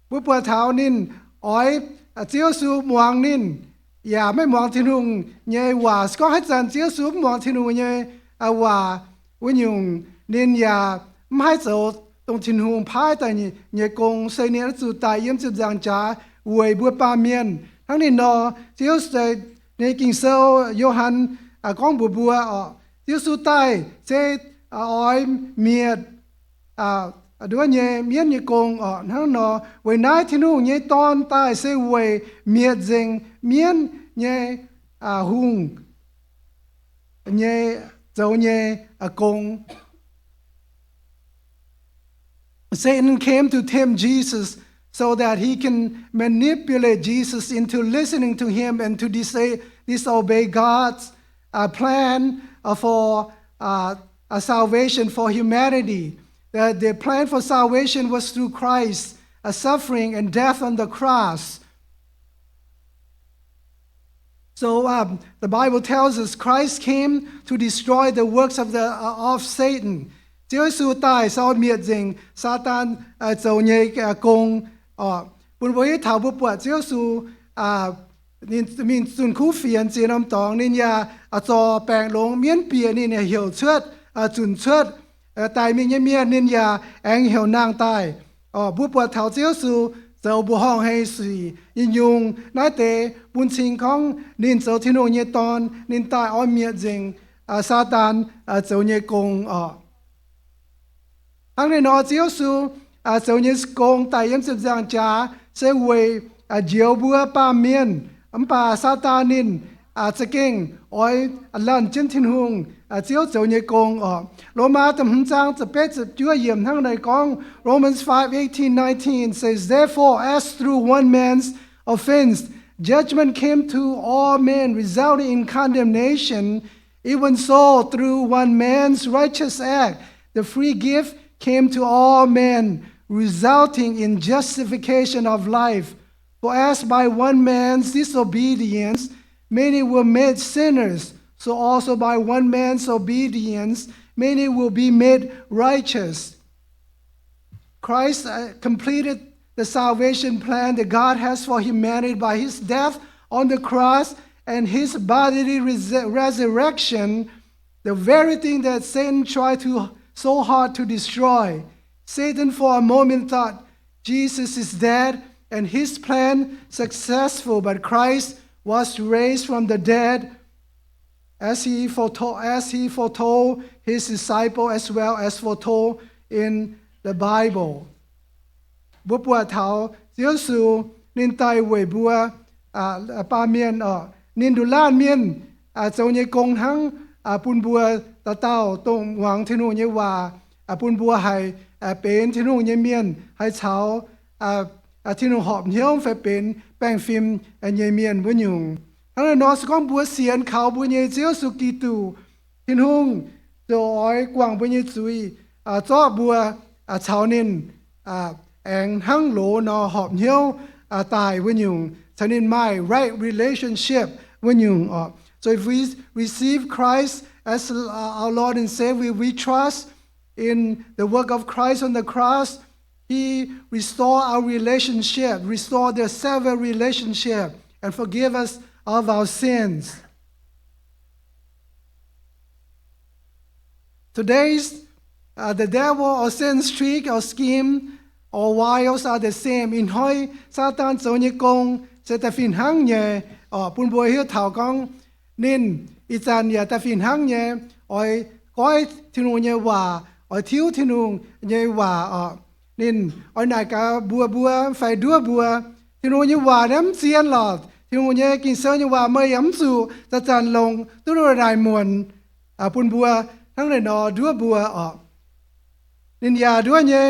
Mbuo buatc taux ninh oix Ziouv Yesu muangx ninh, yaac maiv muangx Tin-Hungh nyei waac. Se gorngv haaix zanc Ziouv Yesu mv muangx Tin-Hungh nyei waac wuov nyungc, ninh yaac mv haih zoux dongh Tin-Hungh paaiv daaih nyei gong, se ninh oix zuqc daic yiem ziepc nzaangc jaax weic mbuo baamh mienh. Hnangv naaic nor, Ziouv Yesu nyei Ging-Sou, Yo^han gorngv mbuox mbuo oc, Ziouv Yesu daaih se oix mietc nduov nyei mienv nyei gong oc. Hnangv nor, weic naaiv Tin-Hungh nyei Dorn daaih se weic mietc nzengc mienv nyei hungh nyei zoux nyei gong. Satan came to tempt Jesus so that he can manipulate Jesus into listening to him and to disa-, disobey God's uh, plan uh, for uh, a salvation for humanity. The, the plan for salvation was through Christ's uh, suffering and death on the cross. So um, the Bible tells us Christ came to destroy the works of the uh, of Satan. Ziouv Yesu daaih se oix mietc nzengc Saadaan zoux nyei gong. Bun mbuo hiuv taux mbuo buatc Ziouv Yesu ninh mingh zunh kuv fienx ziex norm dorngx, ninh yaac zorc baengc longx, mienv bieqc ninh yaac heuc cuotv, zunc cuotv. Daic mingh nyei mienh ninh yaac aengx heuc nangh daaih. Mbuo buatc taux Ziouv Yesu zoux mbuoqc horngh hei sic nyei nyungc, naaiv deix bun cing gorngv ninh zoux Tin-Hungh nyei Dorn, ninh daaih oix mietc nzengc Saadaan zoux nyei gong oc. Hnangv naaiv nor, Ziouv Yesu zoux nyei gong daaih yiem ziepc nzaangc jaax se weic njoux mbuo baamh mienh. Mv baac Saadaan ninh za'gengh oix lanc jienv Tin-Hungh Ziouv zoux nyei gong oc. Lomaa da'hmz zaang ziepc betv ziepc juov yiemc hnangv naaiv gorngv, Romans five eighteen, nineteen says, Therefore, as through one man's offense, judgment came to all men, resulting in condemnation, even so, through one man's righteous act, the free gift came to all men, resulting in justification of life. For as by one man's disobedience many were made sinners, so also by one man's obedience many will be made righteous. Christ uh, completed the salvation plan that God has for humanity by his death on the cross and his bodily res-, resurrection, the very thing that Satan tried to, so hard to destroy. Satan, for a moment, thought Jesus is dead and his plan successful, but Christ was raised from the dead as he foretold, as he foretold his disciple as well as foretold in the Bible. Mbuo buatc taux Ziouv Yesu Ninh daaih weic mbuo baamh mienh oc. Ninh nduqc laanh mienh zoux nyei gong hnangv, bun mbuo dauh dauh dongh muangx Tin-Hungh nyei waac, bun mbuo haih benx Tin-Hungh nyei mienh, haih caux Tin-Hungh horpc hnyouv fai benx baengh fim nyei mienh wuov nyungc. Hnangv naaiv nor se gorngv mbuo sienx kaux mbuo nyei Ziouv Yesu Giduc, Tin-Hungh ziouc oix guangc mbuo nyei zuiz, zorqv mbuo caux ninh aengx hnangv loz nor horpc hnyouv daaih wuov nyungc, caux ninh maaih right relationship wuov nyungc oc. So if we receive Christ as our Lord and Savior, we trust in the work of Christ on the cross, He restore our relationship, restore the severed relationship, and forgive us of our sins. Today's, uh, the devil or Satan's trick or scheme or wiles are the same. Ih hnoi Saadaan zoux nyei gong se da'fih hnangv nyei, oc, bun mbuo hiuv taux gorngv ninh ih zanc yaac da'fih hnangv nyei oix goiv Tin-Hungh nyei waac, oix tiuv Tin-Hungh nyei waac oc. Ninh oix naaic gaax mbuox mbuo fai nduov mbuo, Tin-Hungh nyei waac naaiv mv zien lorqc. Tin-Hungh nyei Ging-Sou nyei waac meih yaac mv zuqc zanc-zanc longc duqv naaic muonc bun mbuo hnangv naaiv nor nduov mbuo oc. Ninh yaac nduov nyei,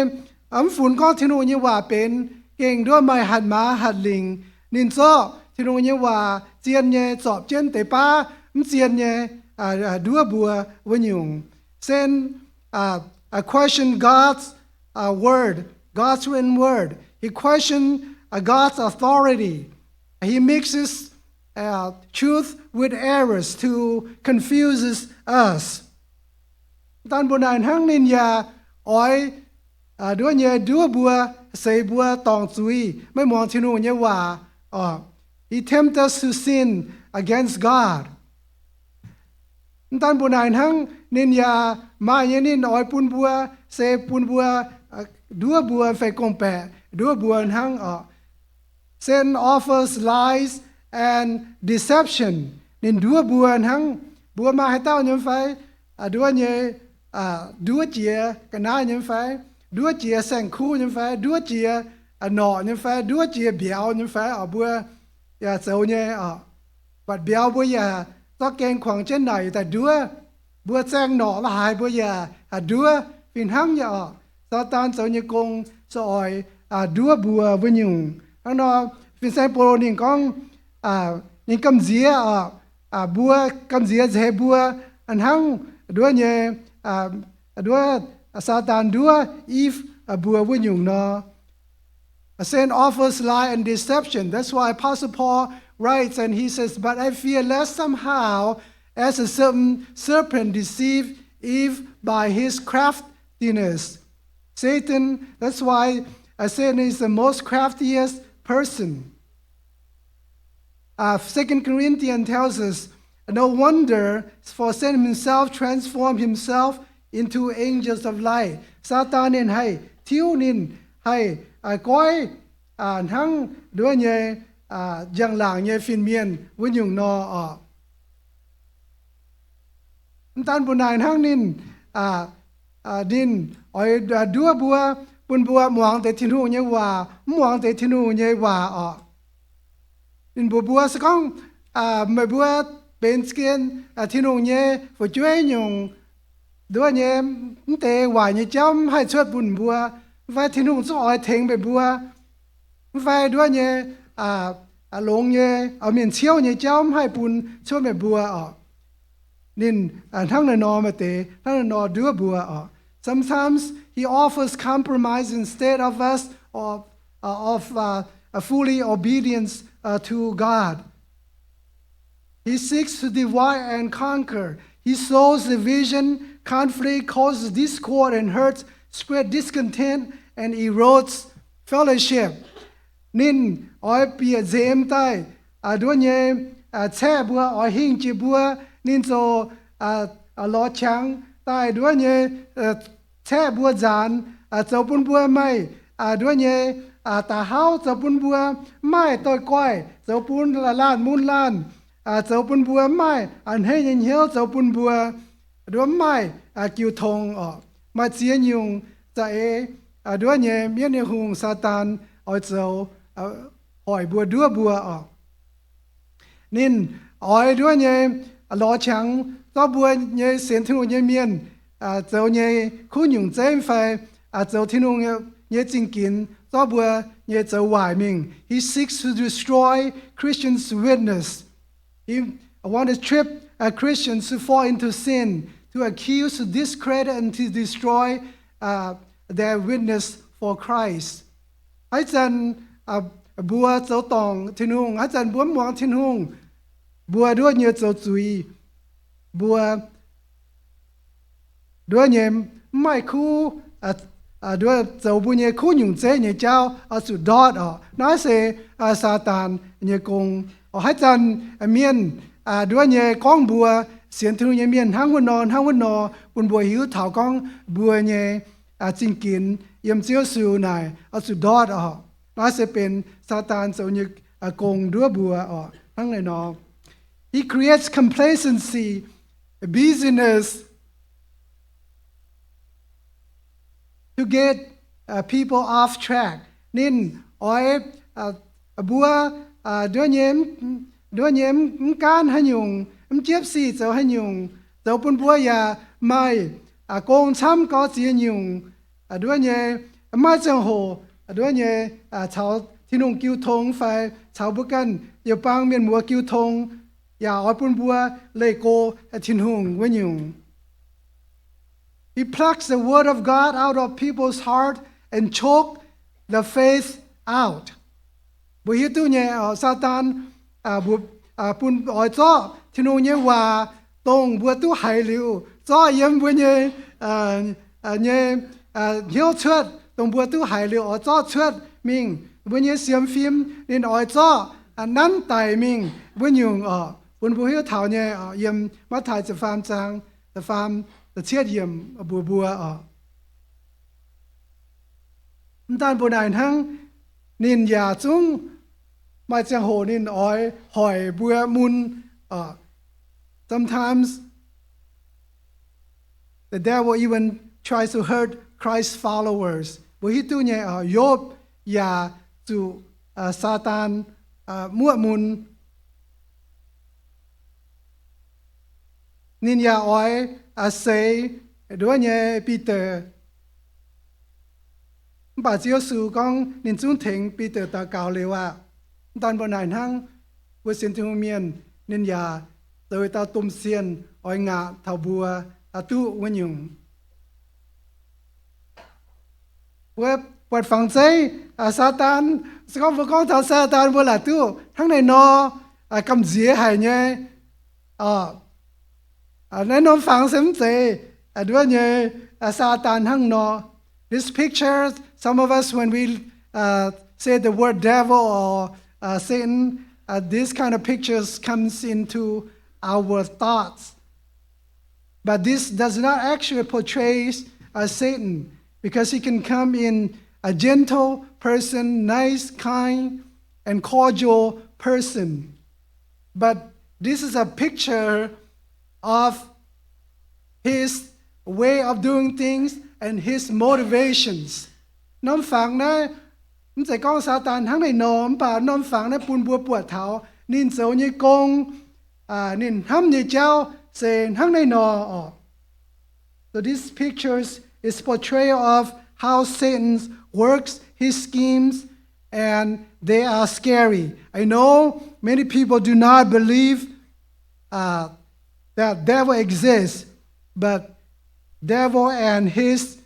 mv funx gorngv Tin-Hungh nyei waac benx gengh nduov maaih hatc maaz hatc lingc. Ninh zorqv Tin-Hungh nyei waac zien nyei zorpc jienv deix baav mv zien nyei nduov mbuo wuov nyungc. Satan question God's word, God's written word. He question God's authority. He mixes truth with errors to confuses us. Daan mbuo naaic hnangv ninh yaac oix nduov nyei nduov mbuo, seix mbuo dorngc zuiz, maiv muangx Tin-Hungh nyei waac. He tempts us to sin against God. Mv daan mbuo naaic hnangv, ninh yaac maaih nyei ninh oix bun mbuo, se bun mbuo nduov mbuo fai gorngv-baeqc nduov mbuo hnangv oc. Satan offers lies and deception. Ninh nduov mbuo hnangv. Mbuo maaih haaix dauh nyei fai, nduov nyei, nduov jiex ga'naaiv nyei fai, nduov jiex saeng-kuv nyei fai, nduov jiex norqc nyei fai, nduov jiex mbiauz nyei fai, oc, mbuo yaac zoux nyei oc. Buatc mbiauz mbuo yaac zorqv gaeng kuangx jienv naaic daaih nduov. Mbuo zaeng norqc la'haaix mbuo yaac nduov fih hnangv nyei oc. Saadaan zoux nyei gong se oix nduov mbuo wuov nyungc. Hnangv nor, fin-saeng Baulo ninh gorngv, ninh gamh nziex oc, mbuo gamh nziex nzeix mbuo hnangv nduov nyei, nduov, Saadaan nduov Eve mbuo wuov nyungc nor. Satan offers lie and deception. That's why Apostle Paul writes and he says, but I fear lest somehow, as a serpent, serpent deceived Eve by his craftiness. Satan, that's why, uh, Satan is the most craftiest person. Uh, Second Corinthians tells us, no wonder, for Satan himself transformed himself into angels of light. Saadaan ninh haih tiuv ninh haih goiv hnangv nduov nyei njang-laangc nyei fin-mienh wuov nyungc nor oc. Mv daan mbuo naaic hnangv ninh, ninh oix nduov mbuo, bun mbuo muangx deix Tin-Hungh nyei waac, mv muangx deix Tin-Hungh nyei waac oc. Ninh mbuox mbuo se gorngv, meih mbuo benx za'gengh Tin-Hungh nyei fu'jueiv nyungc, nduov nyei, mv deix waaic nyei jauv mv haih cuotv bun mbuo, mv fai Tin-Hungh zungv oix tengx meih mbuo, mv fai nduov nyei, longx nyei, mienh ciouv nyei jauv mv haih bun cuotv meih mbuo oc. Ninh hnangv naaiv nor maaih deix, hnangv naaiv nor nduov mbuo oc. Sometimes he offers compromise instead of us, of, of uh, a fully obedience uh, to God. He seeks to divide and conquer. He sows division, conflict, causes discord and hurts, spread discontent, and erodes fellowship. Ninh oix bieqc nzemx daaih, nduov nyei, caeqv mbuo, oix hingh jiex mbuo. Ninh ziouc lorz qangx daaih nduov nyei, caeqv mbuo nzaanx, zoux bun mbuo maaih nduov nyei da'hauv, zoux bun mbuo mv maaih doix-goih, zoux bun laanh mun laanh, zoux bun mbuo mv maaih a'hneiv nyei hnyouv, zoux bun mbuo nduov mv maaih jiu tong oc. Maaih ziex nyungc za'eix nduov nyei mienv nyei hungh, Saadaan, oix zoux hoic mbuo nduov mbuo oc. Ninh oix nduov nyei lorz qangx zorqv mbuo nyei sienx Tin-Hungh nyei mienh zoux nyei kuv nyungc zeiv fai zoux Tin-Hungh nyei zingh ginx zorqv mbuo nyei zoux waaic mingh. He seeks to destroy Christians' witness. He want to trip Christians to fall into sin, to accuse, to discredit, and to destroy their witness for Christ. Haaix zanc mbuo zoux dorngc Tin-Hungh, haaix zanc mbuo mv muangx Tin-Hungh, mbuo nduov nyei zoux zuiz, mbuo nduov nyei mv maaih kuv, nduov zoux mbuo nyei kuv nyungc zeiv nyei jauv oix zuqc ndortv oc. Naaiv se Saadaan nyei gong. Oc, haaix zanc mienh nduov nyei gorngv mbuo sienx Tin-Hungh nyei mienh hnangv wuov nor hnangv wuov nor, bun mbuo hiuv taux gorngv mbuo nyei zingh ginx yiem Ziouv Yesu naaic oix zuqc ndortv oc. Naaiv se benx Saadaan zoux nyei gong nduov mbuo oc. Hnangv naaiv nor, he creates complacency, busyness, to get people off track. Ninh oix mbuo nduov nyei, nduov nyei mv gaanv haaix nyungc, mv jiepv sic zoux haaix nyungc, zoux bun mbuo yaac maaih gong camv gorx ziex nyungc, nduov nyei mv maaih ziangh hoc nduov nyei caux Tin-Hungh jiu tong fai caux mbuo ganh jiu-baang mienh muoz jiu tong, yaac oix bun mbuo leih go Tin-Hungh wuov nyungc. He plucks the word of God out of people's heart and choke the faith out. Mbuo hiuv duqv nyei, Saadaan bun oix zorqv Tin-Hungh nyei waac, dongh mbuo duqv haiz liuz, zorqv yiem mbuo nyei, nyei hnyouv cuotv, dongh mbuo duqv haiz liuz oix zorqv cuotv mingh mbuo nyei siemx fim. Ninh oix zorqv nanv daic mingh wuov nyungc oc, bun mbuo hiuv taux nyei yiem Matv^taai ziepc faam zaang, ziepc faam, ziepc cietv yiemc mbuox mbuo oc. Mv daan mbuo naaic hnangv, ninh yaac zungv maaih ziangh hoc ninh oix hoic mbuo mun. Sometimes the devil even tries to hurt Christ's followers. Mbuo hiuv duqv nyei, Yopv yaac zuqc Saadaan muoqv mun. Ninh yaac oix seix nduov nyei Bide. Mv baac Ziouv Yesu gorngv ninh zungv tengx Bide daux gaux liuz aqv. Mv daan mbuo naaic hnangv, mbuo sienx Tin-Hungh mienh ninh yaac zoux dauh domh sienh oix ngaatc taux mbuo duqv wuov nyungc. Mbuo buatc fangx zeiv, Saadaan, se gorngv mbuo gorngv taux Saadaan mbuo laaic duqv hnangv naaiv nor gamh nziex haic nyei. Naaiv norm fangx se mv zeiz nduov nyei Saadaan hnangv nor. This picture, some of us, when we say the word devil or Satan, this kind of pictures comes into our thoughts. But this does not actually portray Satan, because he can come in a gentle person, nice, kind, and cordial person. But this is a picture of his way of doing things and his motivations. Norm fangx naaiv mv zeiz gorngv Saadaan hnangv naaiv nor, mv baac norm fangx naaiv bun mbuo buatc taux ninh zoux nyei gong, ninh hnamv nyei jauv se hnangv naaiv nor oc. So this picture is portrayal of how Satan works his schemes, and they are scary. I know many people do not believe that devil exists, but devil and his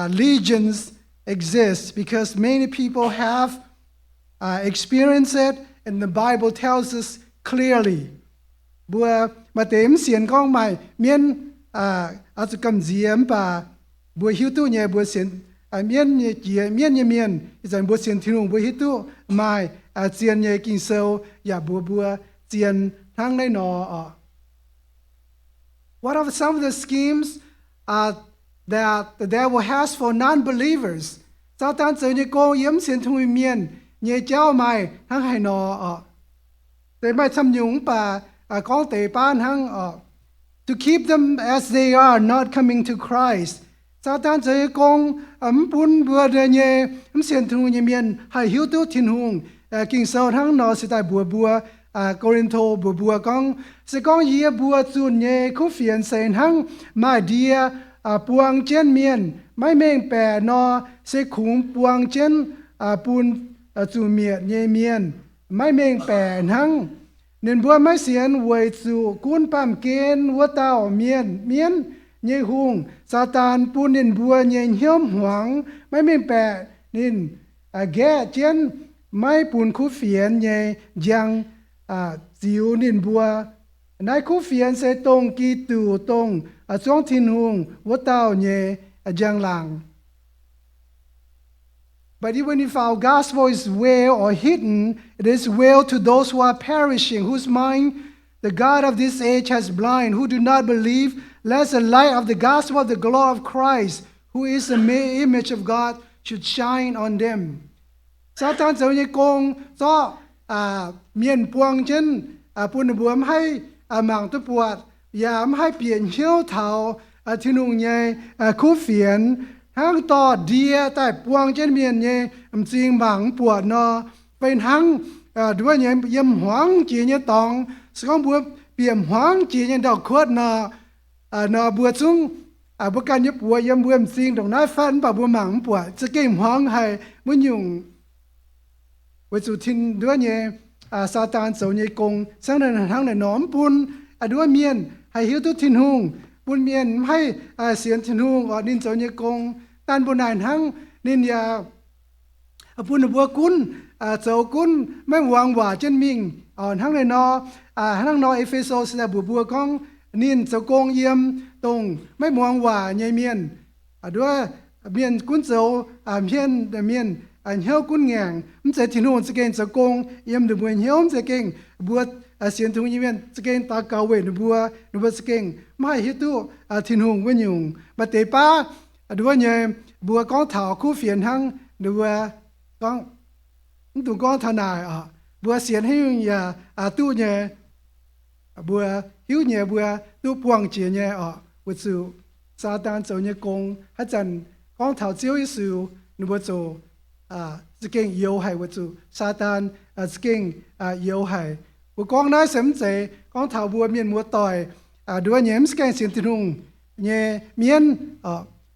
legions exist because many people have experienced it, and the Bible tells us clearly. Mbuo maaih deix mv sienx gorngv maaih mienv oix zuqc gamh nziex, mv baac mbuo hiuv duqv nyei, mbuo sienx mienv nyei jiex mienv nyei mienh, ih zanc mbuo sienx Tin-Hungh mbuo hiuv duqv maaih zien nyei Ging-Sou yaac mbuox mbuo zien hnangv naaiv nor oc. What are some of the schemes that the devil has for non-believers? Saadaan zoux nyei gong yiem mv sienx Tin-Hungh mienh nyei jauv maaih hnangv haaix nor oc? Deix maaih camv nyungc mv baac gorngv deix baav hnangv oc. To keep them as they are, not coming to Christ. Saadaan zoux nyei gong mv bun mbuo nyei mv sienx Tin-Hungh nyei mienh haih hiuv duqv Tin-Hungh, Ging-Sou hnangv nor se daaih mbuox mbuo, Ko^lin^to mbuox mbuo gorngv, se gorngv yie mbuo zunh nyei kuv fienx se hnangv maaih ndie buang jienv mienh maiv mengh baeqc nor, se kungx buang jienv bun zuqc mietc nyei mienh maiv mengh baeqc hnangv. Ninh mbuo maiv sienx weic zuqc gunv baamh gen wuov dauh mienh, mienv nyei hungh, Saadaan, bun ninh mbuo nyei hnyouv hmuangx maiv mengh baeqc. Ninh nqaeqv jienv maiv bun kuv fienx nyei njang ziux ninh mbuo. Naaiv kuv fienx se dongh Giduc, dongh zuangv Tin-Hungh wuov dauh nyei njang-laangc. But even if our gospel is veiled or hidden, it is veiled to those who are perishing, whose mind the God of this age has blind, who do not believe, lest the light of the gospel of the glory of Christ, who is the ma- image of God, should shine on them. Saadaan zoux nyei gong zorqv mienh buang jienv, bun ninh mbuo maiv haih mangc duqv buatc, yaac maiv haih bieqc hnyouv taux Tin-Hungh nyei kuv fienx, hnangv dorh ndie daaih buang jienv mienh nyei m'zing mangc mv buatc nor, fai hnangv nduov nyei yiem hmuangv jiex nyei dorngx, se gorngv mbuo bieqc hmuangv jiex nyei ndau-kuotv nor, nor mbuo zungv, mbuo ganh nyei buoz yiem mbuo m'zing ndongc naaiv fatv, mv baac mbuo mangc mv buatc, za'gengh hmuangv haic wuov nyungc. Weic zuqc tin nduov nyei, Saadaan zoux nyei gong se hnangv naaiv nor, mv bun nduov mienh haih hiuv duqv Tin-Hungh, bun mienh mv haih sienx Tin-Hungh oc. Ninh zoux nyei gong daan mbuo naaic hnangv, ninh yaac bun ninh mbuo gunv zoux gunv maiv muangx waac jienv mingh. Hnangv naaiv nor, hnangv nor E^fe^so se daaih mbuox mbuo gorngv, ninh zoux gong yiem dongh maiv muangx waac nyei mienh. Nduov mienh gunv zoux hmien, mienh hnyouv gunv ngaengc, mv zeiz Tin-Hungh za'gengh zoux gong yiem ninh mbuo hnyouv, mv zeiz gengh mbuo sienx Tin-Hungh nyei mienh za'gengh daux gaux weic ninh mbuo, ninh mbuo za'gengh mv haih hiuv duqv Tin-Hungh wuov nyungc. Maaih deix baav nduov nyei, mbuo gorngv taux kuv fienx hnangv, ninh mbuo gorngv, mv dungx gorngv taux naaic oc. Mbuo sienx haaix nyungc yaac duqv nyei. Mbuo hiuv nyei, mbuo duqv buangh jiex nyei oc. Weic zuqc Saadaan zoux nyei gong, haaix zanc gorngv taux Ziouv Yesu, ninh mbuo zoux za'gengh youx haic weic zuqc Saadaan za'gengh youx haic. Mbuo gorngv naaiv se mv zeiz gorngv taux mbuo mienh muoz-doic nduov nyei mv za'gengh sienx Tin-Hungh nyei mienv.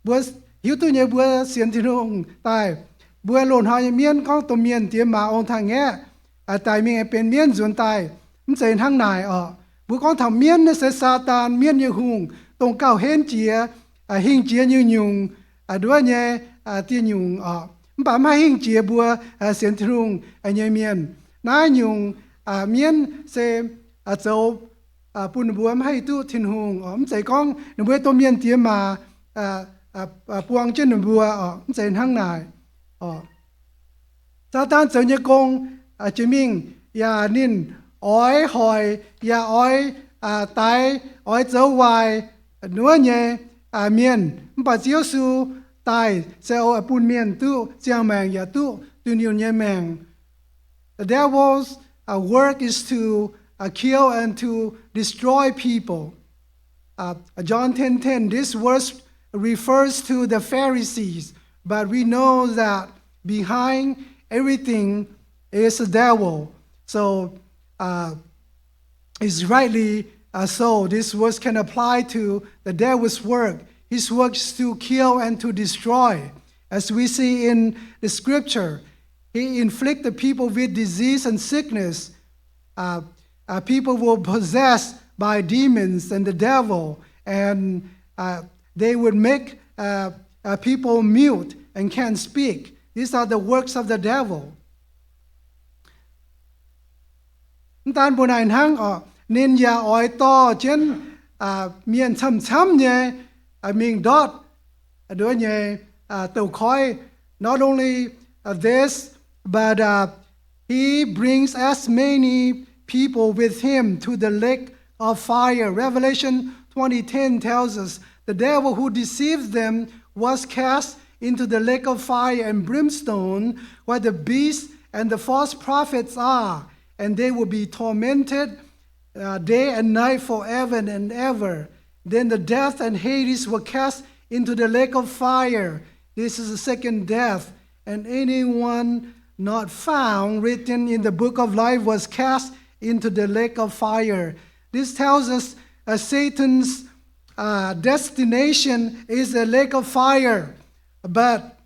Mbuo hiuv duqv nyei, mbuo sienx Tin-Hungh daaih, mbuo loz-hnoi nyei mienv gorngv domh mienh diex maac ong-taaix-ngaeqv daic mingh benx mienv nzuonx daaih, mv zeiz hnangv naaic oc. Mbuo gorngv taux mienv naaiv se Saadaan, mienv nyei hungh, dongh gauh henv jiex, hingh jiex nyungc-nyungc nduov nyei dieh nyungc oc. Mv baac mv haih hingh jiex mbuo sienx Tin-Hungh nyei mienh. Naaiv nyungc mienv se zoux bun ninh mbuo mv haih duqv Tin-Hungh oc. Mv zeiz gorngv ninh mbuo domh mienh diex maac buang jienv ninh mbuo oc. Mv zeiz hnangv naaic oc. Saadaan zoux nyei gong jiex mingh yaac ninh oix hoic, yaac oix daix, oix zoux waaic nduov nyei mienh. Mv baac Ziouv Yesu daaih se oix bun mienh duqv ziangh maengc yaac duqv dunh yunh nyei maengc. The devil's uh, work is to uh, kill and to destroy people. Uh, John ten ten, this verse refers to the Pharisees, but we know that behind everything is the devil. So uh, is rightly uh, so. This verse can apply to the devil's work. His work is to kill and to destroy. As we see in the scripture, he inflicted people with disease and sickness. Uh, uh, people were possessed by demons and the devil, and uh, they would make uh, uh, people mute and can't speak. These are the works of the devil. Mv daan mbuo naaic hnangv oc, ninh yaac oix dorh jienv mienh camv-camv nyei mingh ndortv nduov nyei douz-koiv. Not only uh, this, but uh, he brings as many people with him to the lake of fire. Revelation twenty ten tells us, the devil who deceived them was cast into the lake of fire and brimstone, where the beast and the false prophets are, and they will be tormented uh, day and night forever and ever. Then the death and Hades were cast into the lake of fire. This is the second death, and anyone not found written in the book of life was cast into the lake of fire. This tells us uh, Satan's uh, destination is a lake of fire, but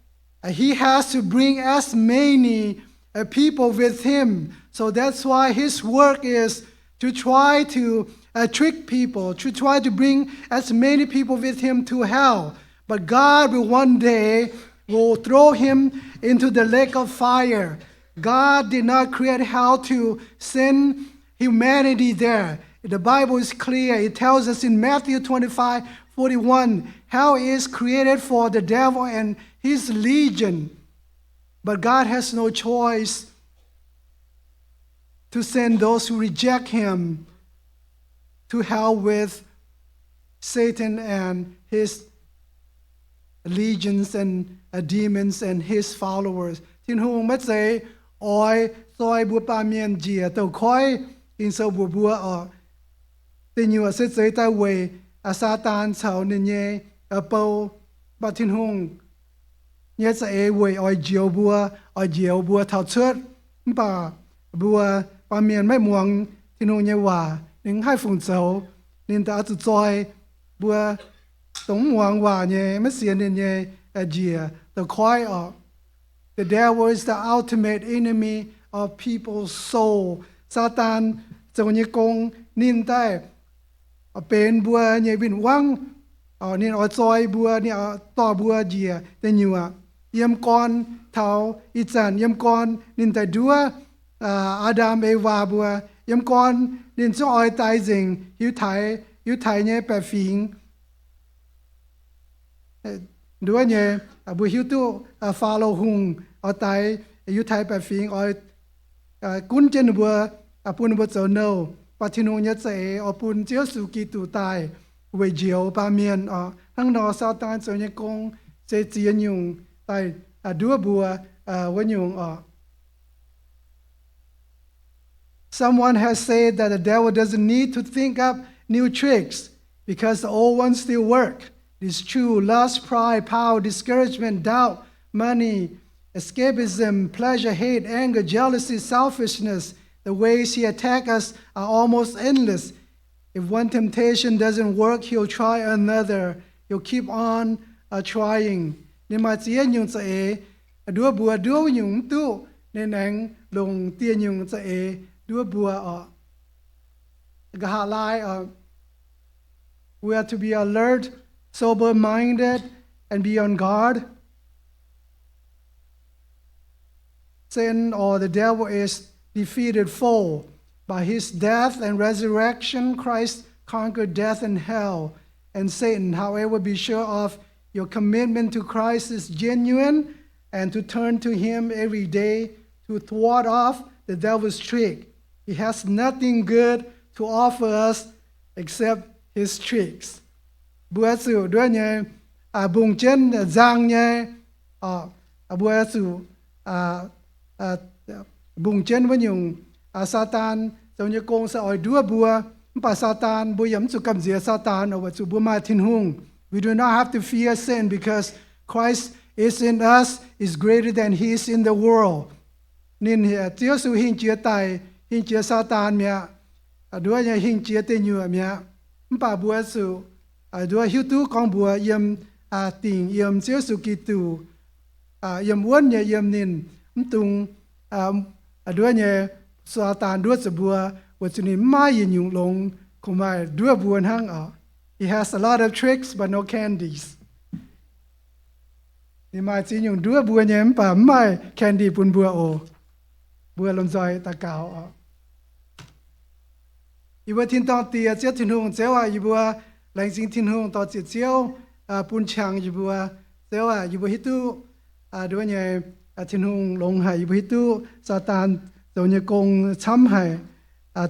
uh, he has to bring as many uh, people with him. So that's why his work is to try to uh, trick people, to try to bring as many people with him to hell. But God will one day will throw him into the lake of fire. God did not create hell to send humanity there. The Bible is clear. It tells us in Matthew twenty-five forty-one, hell is created for the devil and his legion. But God has no choice to send those who reject him to hell with Satan and his legions and uh, demons and his followers. Tin-Hungh maiv zeiz oix zoi mbuo baamh mienh njiec douh koiv. Ging-Sou mbuox mbuo oc, deic nyuoqc se zeiz daaih weic Saadaan caux ninh nyei bou. Mv baac Tin-Hungh nyei za'eix weic oix njoux mbuo, oix njoux mbuo taux cuotv. Mv baac mbuo baamh mienh maiv muangx Tin-Hungh nyei waac, ninh mv haih fungc zoux. Ninh daaih oix zuqc zoi mbuo dongh mv muangx waac nyei, maiv sienx ninh nyei, njiec douh koiv oc. The devil is the ultimate enemy of people's soul. Saadaan zoux nyei gong, ninh daaih benx mbuo nyei win-wangv. Ninh oix zoi mbuo, ninh oix dorh mbuo njiec deic nyuoqc. Yiem gorn taux ih zanc, yiem gorn ninh daaih nduov Aa^ndam, Ewaa mbuo, yiem gorn ninh zungv oix daix nzengc Yiutai, Yiutai nyei baeqc fingx. Nduov nyei, mbuo hiuv duqv Faalo Hungh oix daix Yiutai baeqc fingx, oix gunv jienv ninh mbuo, bun ninh mbuo zoux nouh. Mv baac Tin-Hungh nyei za'eix oix bun Ziouv Yesu Giduc daaih weic njoux baamh mienh oc. Hnangv nor Saadaan zoux nyei gong se ziex nyungc daaih nduov mbuo wuov nyungc oc. Someone has said that the devil doesn't need to think up new tricks because the old ones still work. It's true, lust, pride, power, discouragement, doubt, money, escapism, pleasure, hate, anger, jealousy, selfishness, the ways he attacks us are almost endless. If one temptation doesn't work, he'll try another. He'll keep on uh, trying. Ninh maaih ziex nyungc za'eix nduov mbuo, nduov wuov nyungc mv duqv, ninh aengx longc dieh nyungc za'eix nduov mbuo oc. Nqa'haav laai oc, we are to be alert, sober-minded, and be on guard. Satan or the devil is defeated foe. By his death and resurrection, Christ conquered death and hell and Satan. However, be sure of your commitment to Christ is genuine and to turn to him every day to thwart off the devil's trick. He has nothing good to offer us except his tricks. Mbuo zuqc nduov nyei, mbungh jienv nzang nyei, mbuo zuqc mbungh jienv wuov nyungc. Saadaan zoux nyei gong se oix nduov mbuo, mv baac Saadaan, mbuo yaac mv zuqc gamh nziex Saadaan oc, weic zuqc mbuo maaih Tin-Hungh. We do not have to fear Satan because Christ is in us is greater than he is in the world. Ninh, Ziouv Yesu hingh jiex daic, hingh jiex Saadaan mi'aqv. Nduov nyei hingh jiex deic nyuoqc mi'aqv. Mv baac mbuo zuqc nduov hiuv duqv gorngv mbuo yiem, dingc yiem Ziouv Yesu Giduc, yiem wuonv nyei yiem ninh, mv dungx nduov nyei Saadaan nduov zuqc mbuo, weic zuqc ninh mv maaih yietc nyungc longx kungx maaih nduov mbuo hnangv oc. He has a lot of tricks but no candies. Ninh maaih ziex nyungc nduov mbuo nyei mv baac mv maaih candy bun mbuo oc. Mbuo lomh nzoih daux gaux oc. Yie mbuo tin-dorngh Diex, Ziouv Tin-Hungh, Ziouv aac, yie mbuo laengz zingh Tin-Hungh dorh ziepc Ziouv bun qangx yie mbuo. Ziouv aac, yie mbuo hiuv duqv nduov nyei Tin-Hungh longx haic, yie mbuo hiuv duqv Saadaan zoux nyei gong camv haic,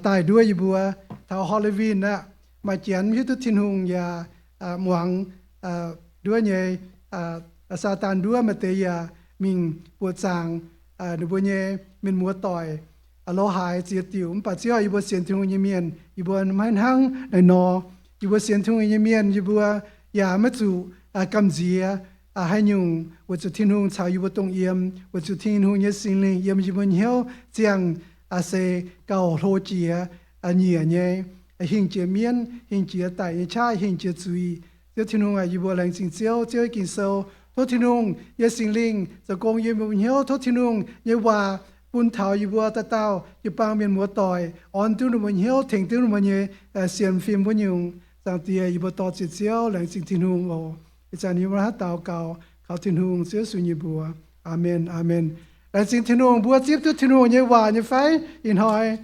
daaih nduov yie mbuo. Taux Halloween aqv, maaih janx mv hiuv duqv Tin-Hungh yaac muangx nduov nyei, Saadaan nduov, maaih deix yaac mingh buoqc zaangc ninh mbuo nyei mienh muoz doic, lo haaix ziex diuc. Mv baac Ziouv, yie mbuo sienx Tin-Hungh nyei mienh, yie mbuo maiv hnangv naaiv nor. Yie mbuo sienx Tin-Hungh nyei mienh, yie mbuo yaac maiv zuqc gamh nziex haaix nyungc, weic zuqc Tin-Hungh caux yie mbuo dongh yiem, weic zuqc Tin-Hungh nyei Singx Lingh yiem yie mbuo hnyouv ziangh, se gauh hlo jiex, nyiec nyei, hingh jiex mienv, hingh jiex daic nyei qaqv, hingh jiex zuiz. Ziouv Tin-Hungh aac, yie mbuo laengz zingh Ziouv, Ziouv nyei Ging-Sou. Tov Tin-Hungh nyei Singx Lingh zoux gong yiem mbuo hnyouv. Tov Tin-Hungh nyei waac bun taux yie mbuo dauh dauh jiu-baang mienh muoz-doic, orn duqv ninh mbuo hnyouv, tengx duqv ninh mbuo nyei sienx fim wuov nyungc. Zaangc Diex, yie mbuo dor-ziec Ziouv, laengz zingh Tin-Hungh oc. Ih zanc yie mbuo hnangv daux gaux kaux Tin-Hungh, Ziouv Yesu nyei mbuox. Aamen, aamen. Laengz zingh Tin-Hungh, mbuo zipv duqv Tin-Hungh nyei waac nyei fai ih hnoi?